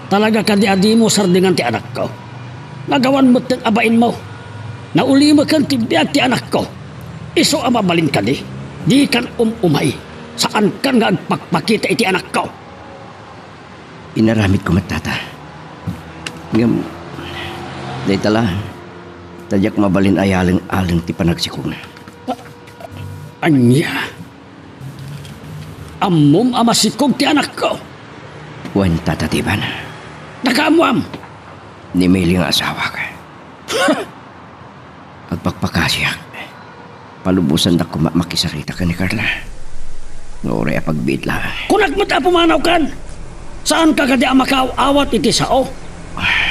Talaga kadi a dimo sardingan ti anakko? Nagawan metten a bainmo. Naulimekan ti biag ti anakko. Isu a mabalin kadi? Dikan um-umay. Saankan nga agpakpakita iti anakko. Inaramidko met, Tata. Ngem, dayta la, ta diak mabalin a yaleng-aleng ti panagsikogna. A-, ania? Ammom a masikog ti anakko? Wen, Tata Tiban. Nakaammoam? Ni Mili nga asawak. Agpakpakasiak. Palubosandak koma makisarita ken ni Carla. Nga uray a pagbiit laeng. Kunak met a pumanawkan! Saanka kadi a makaaw-awat iti sao?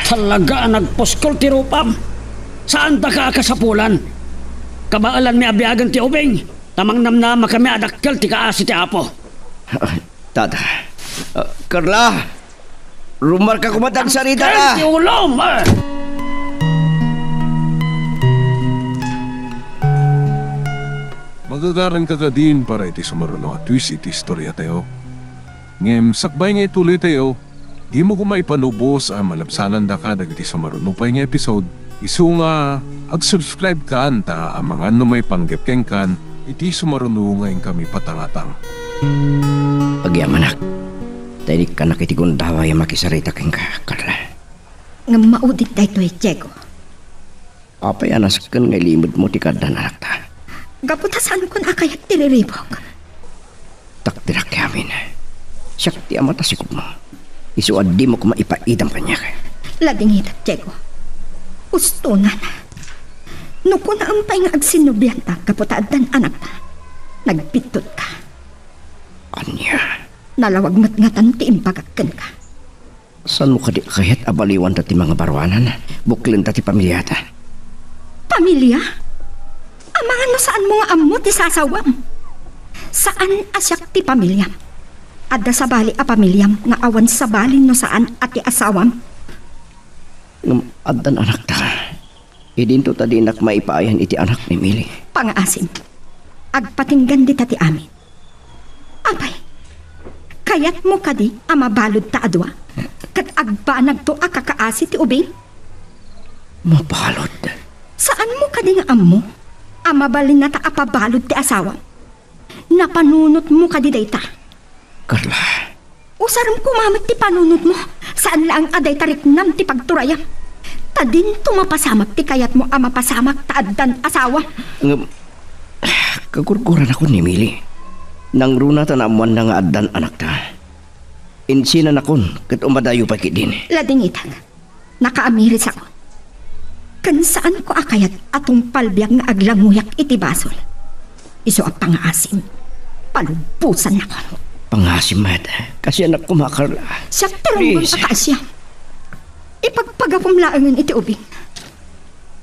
Talaga a nagpuskol ti rupam. Saantaka a kasapulan. Kabaelanmi a biagen ti ubing, ta mangnamnamakami a dakkel ti kaasi ti Apo. Tata. Ah, Carla! Rumarka koma ta agsarita ka! Ken ti ulom, eh! Nagaren ka kadin para iti sumaruno a twist iti istoriatayo. Ngem sakbay nga ituloytayo, dimo koma ipanubos a malabsanandaka dagiti sumaruno pay nga episode. Isu nga ag-subscribe kan ta amangan no maipanggep kenkan iti sumaruno nga inkami patangatang. Agyamanak, ta inikkanak iti gundaway a makisarita kenka, Carla. Ngem maudit daytoy, Diego. Apay a nasken nga ilimedmo ti kaaddan anakta? Gapu ta saankon a kayat ti riribuk. Takderak ti amin. Siak ti ama ta sikogmo. Isu a dimo koma ipaidam kaniak. Ladingitak, Diego. Ustonan. No kunaem pay nga agsinnobianta gapu ta addan anakta, nagbittotka. Ania? Nalawag met ngatan ti imbagak kenka. Saanmo kadi a kayat a baliwanta ti mangabaruanan? Buklenta ti pamiliata. Pamilia? Amangan no saanmo nga ammo ti sasawam. Saan a siak ti pamiliam. Adda sabali a pamiliam nga awan sabali no saan a ti asawam. Ngem addan anakta. Idinto ta dinak maipaayan iti anak ni Mili. Pangaasim. Agpatinggan dita ti amin. Apay, kayatmo kadi a mabaludta a dua? Ket agbanagto a kakaasi ti ubing? Mabalud? Saanmo kadi nga ammo a mabalinnata a pabalud ti asawam? Napanunotmo kadi dayta? Carla. Usarem koma met ti panunotmo. Saan laeng a dayta riknam ti pagturayam. Ta dinto mapasamak ti kayatmo a mapasamak ta addan asawa. Ngem, kagurguranakon ni Mili. Nangruna ta naammoanna nga addan anakta. Insinanakon ket umadayo pay ketdin. Ladingitak. Nakaamirisakon. Ken saanko a kayat a tungpal biag nga aglanguyak iti basol. Isu a pangaasim, palubbosannakon. Pangaasim met. Kaasianak koma, Carla. Siak ti runggon a kaasiam. Ipagpagapom laengen iti ubing.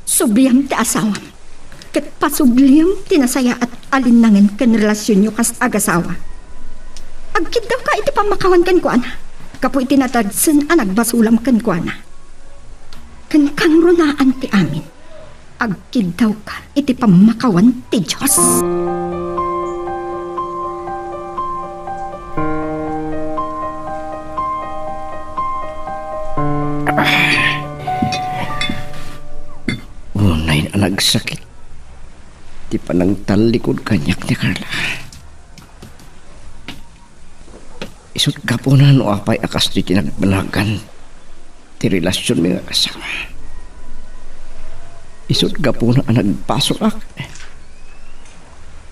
Subliam ti asawam. Ket pasubliam ti nasayaat a linnangen ken relasionyo kas agasawa. Agkiddawka iti pammakawan kenkuana, gapu iti nadagsen a nagbasolam kenkuana. Ken kangrunaan ti amin, agkiddawka iti pammakawan ti Dios. Unay a nagsakit ti panangtallikud kaniak ni Carla. Isut' gapuna no apay a kastoy ti nagbanagan ti relasionmi nga kasama. Isut' gapuna a nagbasolak.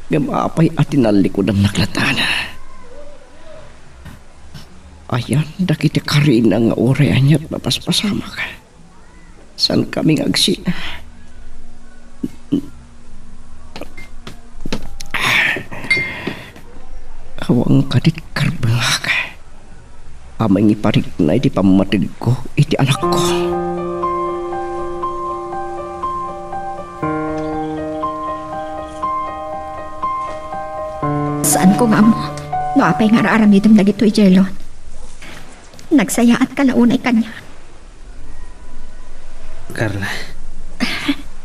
Ngem apay a tinallikudannak lattan? Ayan dagiti karina nga uray aniat mapaspasamak. Saankami nga agsina. Awan kadit karbengak a mangiparikna iti pammategko iti anakko. Saanko nga ammo no apay nga ar-aramidem dagitoy, Jerlon. Nagsayaatka la unay kaniak. Carla.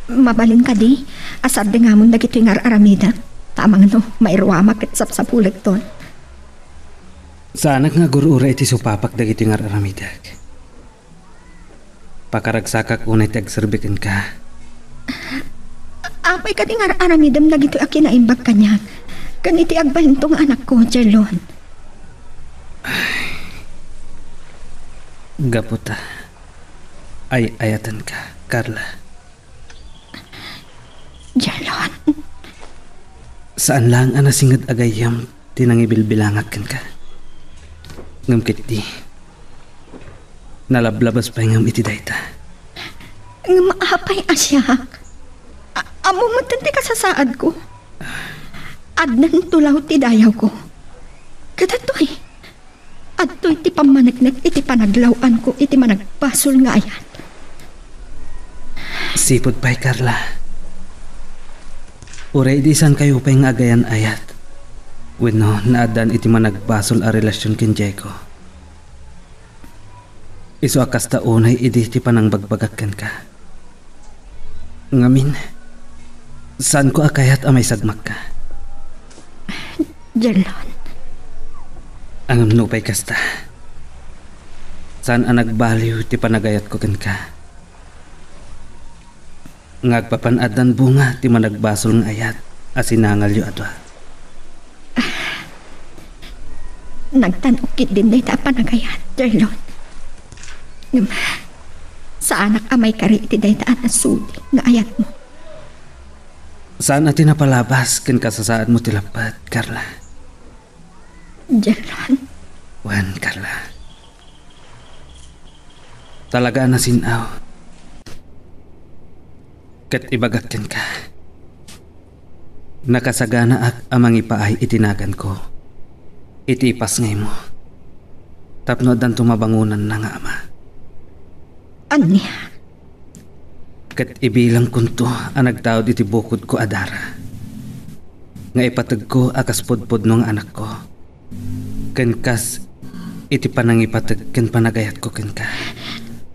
Mabalin kadi a sardengamon dagitoy nga ar-aramidek? Ta amangan no mairuamak ket sapsapulekton. Saanak nga agur-uray iti supapak dagitoy nga ar-aramidek. Pakaragsakak unay ti agserbi kenka. Apay kadi nga ar-aramidem dagitoy a kinaimbag kaniak ken iti agbalinto nga anakko, Jerlon? Gapu ta ay-ayatenka, Carla. Jerlon. Saan laeng a nasinged a gayyem ti nangibilbilangak kenka. Ngem ketdi, nalablabas pay ngem iti dayta. Ngem apay a siak? A-, ammom met ti kasasaadko. Addan tulaw ti dayawko. Ket adtoy, adtoy ti pammaneknek iti panaglaw-anko iti managbasol nga ayat. Sipud pay, Carla. Uray idi saankayo pay nga agayan-ayat wenno naaddan iti managbasol a relasion ken Diego, isu a kasta unay idi ti panangbagbagak kenka. Ngamin, saanko a kayat a maisagmakka. Jerlon. Ngem nupay kasta, saan a nagbaliw ti panagayatko kenka. Nga agpapan-addan bunga ti managbasol nga ayat a sinangalyo a dua. Nagtan-ok ketdin dayta a panagayat, Jerlon. Ngem, saanak a maikari iti dayta a nasudi nga ayatmo. Saan a ti napalabas ken kasasaadmo ti lappet, Carla. Jerlon. Wen, Carla. Talaga a nasin-aw. Ket ibagak kenka, nakasaganaak a mangipaay iti naganko iti ipasngaymo tapno addanto mabangonanna nga ama. Ania? Ket ibilangkonto a nagtaud iti bukodko a dara nga ipategko a kas pudpudno nga anakko. Ken kas iti panangipateg ken panagayatko kenka.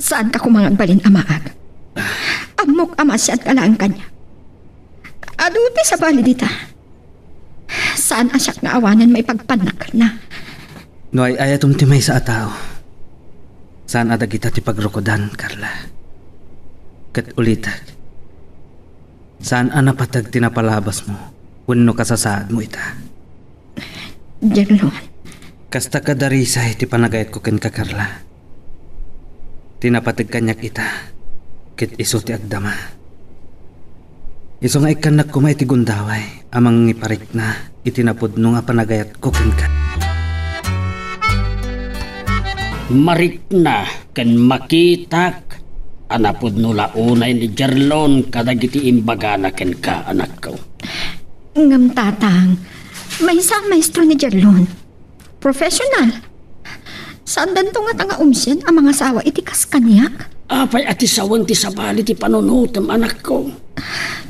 Saanka koma nga agbalin a maag. Ammok a maasiatka laeng kaniak. Adu ti sabali dita. Saan a siak nga awanen maipagpannakna. No ay-ayatom ti maysa a tao, saan a dagita ti pagrukodan, Carla. Ket ulitek, saan a napateg ti napalabasmo wenno kasasaadmo ita. Jerlon. Kasta kadarisay ti panagayatko kenka, Carla. Ti napateg kaniak ita, ket isu ti agdama. Isu nga ikkannak koma iti gundaway a mangiparikna iti napudno nga panagayatko kenka. Marikna ken makitak a napudno la unay ni Jerlon kadagiti imbagana kenka, anakko. Ngem, Tatang, maysa a maestro ni Jerlon. Professional. Saandanto ngata nga umsien a mangasawa iti kas kaniak? Apay a ti sawen ti sabali ti panunotem, anakko?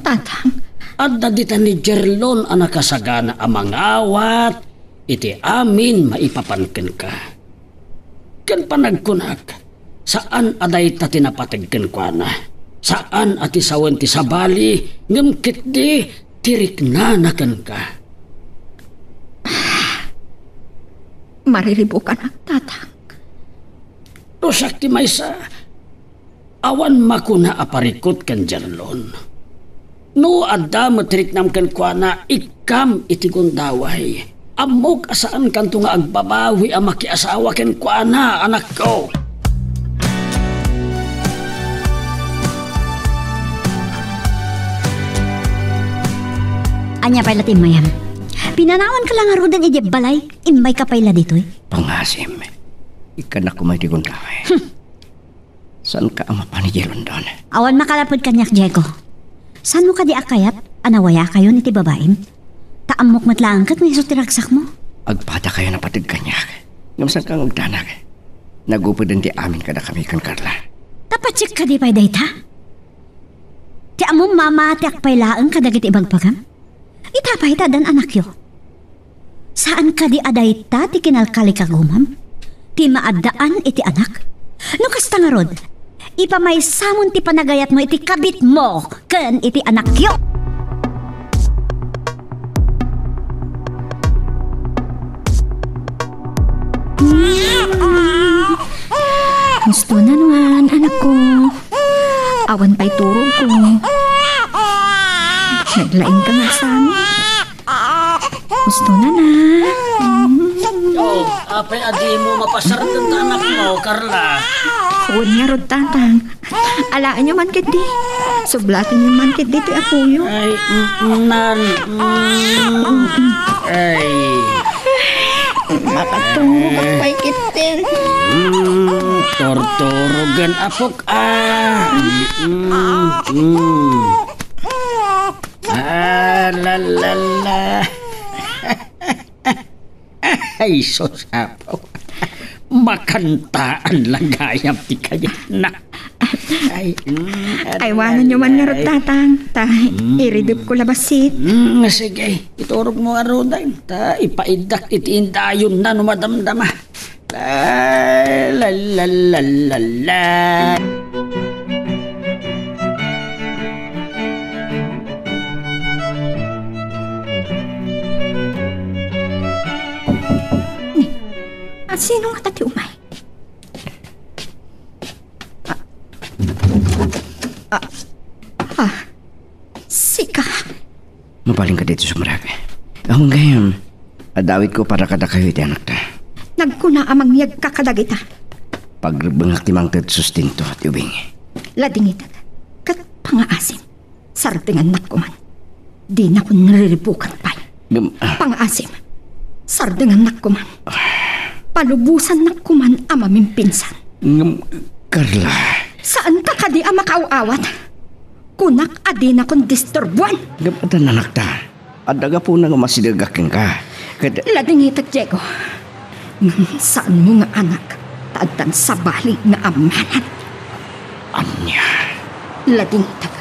Tatang. Adda dita ni Jerlon a nakasagana a mangawat iti amin maipapan kenka. Ken panagkunak, saan a dayta ti napateg kenkuana. Saan a ti sawen ti sabali, ngem ketdi ti riknana kenka. Mariribukanak, Tatang. No siak ti maysa, awan makuna a parikut ken Jerlon. No adda met riknam kenkuana, ikkam iti gundaway. Ammok a saankanto nga agbabawi a makiasawa kenkuana, anakko. Ania pay la ti immayam? Pinanawanka la ngaruden idiay balay, immayka pay la ditoy? Pangasim, ikkannak koma iti gundaway. Hmm. Saanka a mapan idiay London? Awan makalaped kaniak, Diego. Saanmo kadi a kayat a nawayakayon iti babaim? Ta ammok met laeng ket nga isu ti ragsakmo. Agpadakayon a pateg kaniak. Ngem saanka nga agdanag? Nagupeden ti amin kadakami ken Carla. Ta patsek kadi pay dayta? Ti ammom mamatiak pay laeng kadagiti ibagbagam? Ita pay ta addan anakyo. Saan kadi a dayta ti kinalkalikagumam? Ti maaddaan iti anak? No kasta ngarud, ipamaysamon ti panagayatmo iti kabitmo ken iti anakyo. Husto na nuan, anakko. Awan pay turogko. Naglaingka nga asamak. Husto na na. Mm. Oh, apay a dimo mapasar ken anakmo, Carla? Wen ngarud, Tatang. Alaenyo man ketdi. Sublatenyo man ketdi ti apoyo. Ay, mm, nan, mm. Ay. Makaturog pay ketdi. Mm, turturogen, apok, ah. Mm, mm. Ah, la, la, la. Ay, sus, apo. Makantaan la gayam ti kayatna. Ay, mm, ay, awanenyo man ngarud, Tatang. Ta, mm, iridepko la bassit. Mm, sige, iturogmo ngaruden. Ta, ipaiddak iti indayonna no madamdama. La, la, la, la, la. Sino ngata ti umay? Ah. Ah. Ah. Sika. Mabalinka ditoy sumrek. Awan gayam, adda awitko para kadakayo iti anakta. Nagkuna a mangyegka kadagita. Pagrebbengak ti mangted sustento ti ubing. Ladingitek, ket pangaasim. Sardengannak koman. Dinakon riribukan pay. Ngem, ah. Pangaasim. Sardengannak koman. Palubosannak koman a mamimpinsan. Ngem, Carla. Saanka kadi a makaaw-awat? Kunak a dinakon disturbuan. Ngem, adda anakta. Adda gapuna nga masidegak kenka. Ket ladingitek, Diego. Ngem saanmo nga anak, ta addan sabali nga ammanan. Ania? Ladingitek.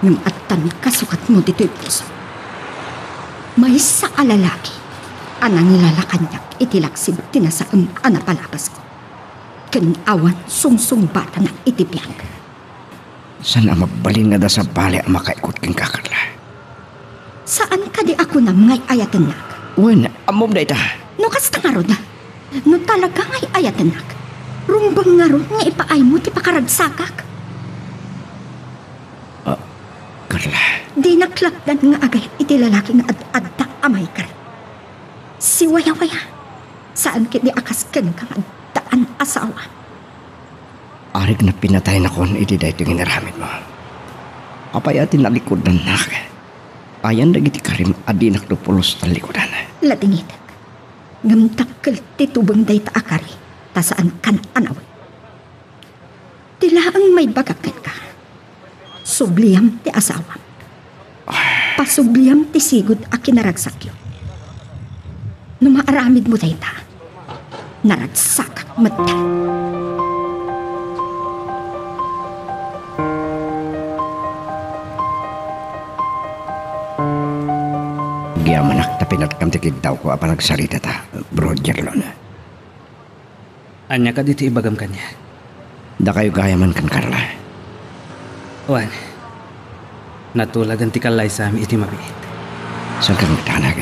Ngem addan kasukatmo ditoy puso. Maysa a lalaki a nangilala kaniak iti laksid ti nasaem a napalabasko. Ken awan sungsungbatana iti biag. Saan a mabalin nga adda sabali a makaikut kenka, Carla? Saan kadi a kunam nga ay-ayatennak? Wen, ammom dayta. No kasta ngarud, no talaga nga ay-ayatennak, rumbeng ngarud nga ipaaymo ti pakaragsakak. Ah, Carla. Dinak lapdan nga agayat iti lalaki nga ad-adda a maikari. Siwayawaya. Saan ketdi a kas kenka nga addaan asawa. Arik na pinataynakon iti daytoy nga inaramidmo. Apay a ti nalikudannak? Ayan dagiti karim a dinak do pulos a likudan. Ladingitek. Ngem dakkel ti tubeng dayta a kari, ta saankan a nawen. Ti laeng maibagak kenka, subliam ti asawam. Pasubliam ti sigud a kinaragsakyo. No maaramidmo dayta, naragsakak met. Agyamanak ta pinatkam ti kiddawko a panagsaritata, Bro Jerlon. Ania kadi ti ibagam kaniak? Dakayo gayamen ken Carla. Wen, natulagan ti kallaysami iti mabiit. Saanka nga agdanag?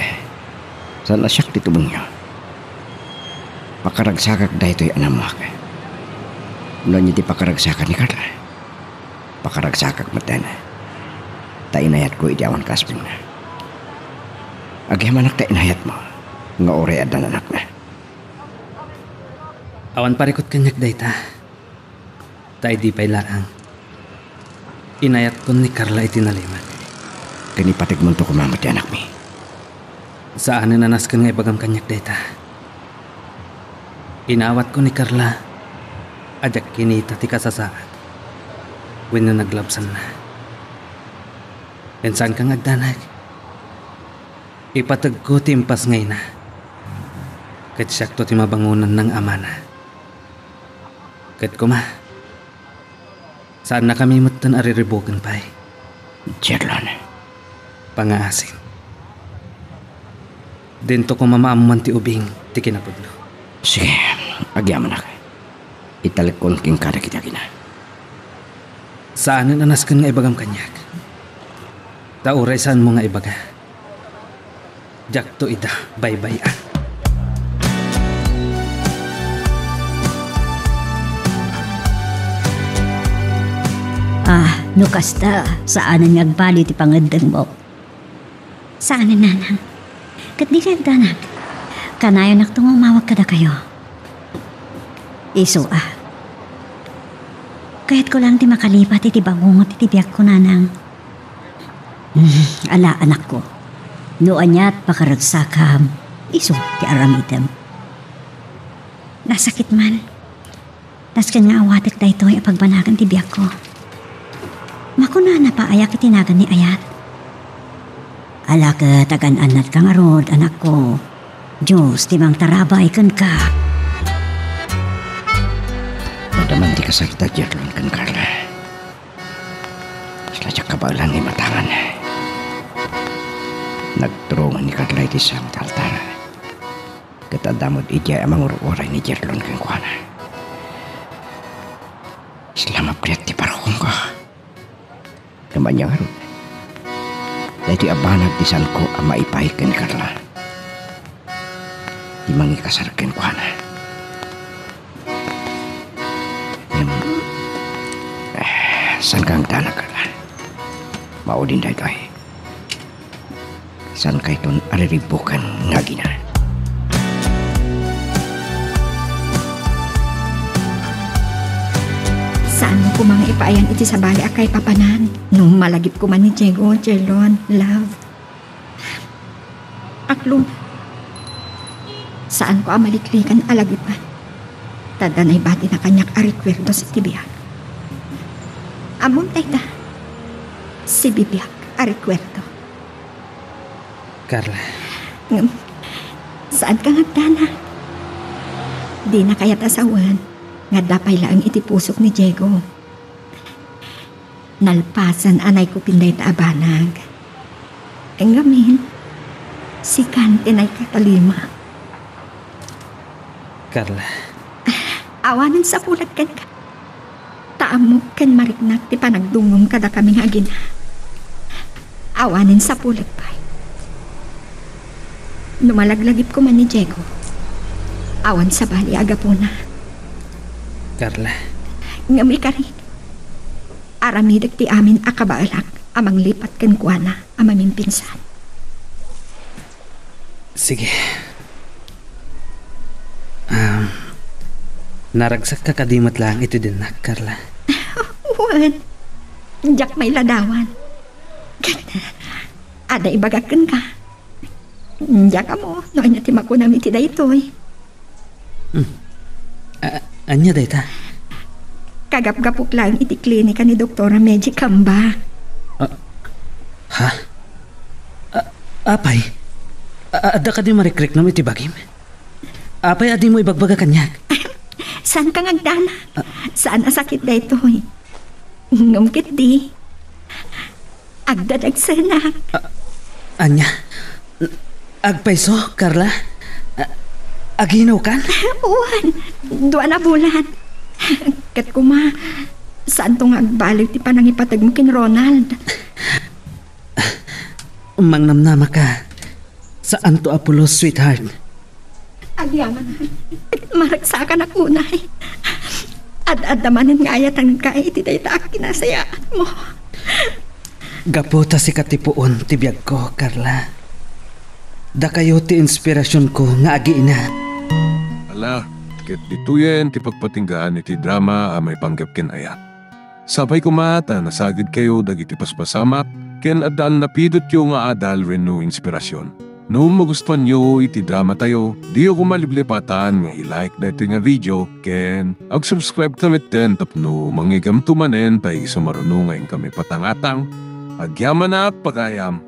Saan a siak ti tubengyo? Pakaragsakak daytoy a nammoak. No ania ti pakaragsakan ni Carla, pakaragsakak metten. Ta inayatko iti awan kaasbengna. Agyamanak ta inayatmo nga uray addan anakna. Awan parikut kaniak dayta. Ta idi pay laeng, inayatkon ni Carla iti nalimed. Ken ipategmonto koma met ti anakmi. Saanen a nasken nga ibagam kaniak dayta. Inawatko ni Carla a diak kinita ti kasasaad wenno naglabsanna. Ken saanka nga agdanag. Ipategko ti impasngayna, ket siakto ti mabangonanna nga amana. Ket koma, saannakami metten a riribuken pay. Jerlon. Pangaasim. Dinto koma maammoan ti ubing ti kinapudno. Sige, agyamanak. Italekkon kenka dagiti agina. Saanen a nasken nga ibagam kaniak. Ta uray saanmo nga ibaga, diakto ida baybay-an. Ah, no kasta, saanen nga agbali ti pangeddengmo. Saanen, nanang. Ket dika agdanag. Kanayonakto nga umawag kadakayo. Isu a. Kayatko laeng ti makalipat iti bangungot iti biagko, nanang. Hmm, ala, anakko. No aniat pakaragsakam, isu ti aramidem. Nasakit man. Nasken nga awatek daytoy a pagbanagan ti biagko. Makunana pa aya ket ti nagan ni ayat? Ala ket agan-annatka ngarud, anakko. Dios ti mangtarabay kenka. Madama ti kasarita, Jerlon ken Carla. Kasla diak kabaelan nga imatangan. Nagturongen ni Carla iti sango ti altar. Ket adda met idiay a mangur-uray ni Jerlon kenkuana. Kasla mappiat ti parokongko. Ngem ania ngarud? Daytoy a banag ti saanko a maipaay ken Carla. Ti mangikasar kenkuana. Saan ka agdanag, Carla? Maudin daytoy. Saan kayton ariribbukan nga agina? Saan mo koma nga ipaayan iti sabali a kaipapanan? No malagip koma ni Diego, Jerlon, love. Aklon, saanko a maliklikan a lagipen. Ta adda naibatina kaniak a rekuerdo sa ti biag. Ammom dayta, sibibiag a rekuerdo. Carla. Ngem, saanka nga agdanag. Dina kayat a sawen nga adda pay laeng iti pusok ni Diego. Nalpasen a naikupin dayta a banag. Ngamin, sikan ti naikatalima. Carla. Awanen sapulag kenka. Ta ammok ken mariknak ti panagdungngom kadakami nga agina. Awanen sapulag pay. No malaglagip koma ni Diego, awan sabali a gapuna. Carla. Ngem ikarik, aramidek ti amin a kabaelak a manglipat kenkuana a mamimpinsan. Sige. Um, naragsakka kadi met laeng iti dinnak, Carla? Wen, diak mailadawan. Ket, adda ibagak kenka. Diak ammo no ania ti makunam iti daytoy. Hmm. A-, ania dayta? Kagapgapok laeng iti klinika ni Doktora Meji Kamba. Ah, ha? A-, apay? A-, adda kadi marikriknam iti bagim? Apay a dimo ibagbaga kaniak? Saanka nga agdanag? Ah. Saan a sakit daytoy. Ngem ketdi, agdadagsenak. A-, ania? N-, agpayso, Carla? A-, aginawkan? Wen, dua a bulan. Ket koma, saanto nga agbaliw ti panangipategmo ken Ronald. Mangnamnamaka. Saanto a pulos, sweetheart. Agyamanak. Maragsakanak unay. Ad-adda manen nga ayatenka iti dayta a kinasayaatmo. Gapu ta sika ti puon ti biagko, Carla. Dakayo ti inspirasionko nga agiina. Ala, ket ditoyen ti pagpatinggaan iti drama a maipanggep ken ayat. Sapay koma ta nasagidkayo dagiti paspasamak ken adda a napidotyo nga adal wenno inspirasion. No magustuanyo iti dramatayo, diyo koma liplipatan nga i-like daytoy nga video ken ag-subscribe ta metten tapno mangngeggamto manen ta isu maruno nga inkami patangatang. Agyamanak, pagayam!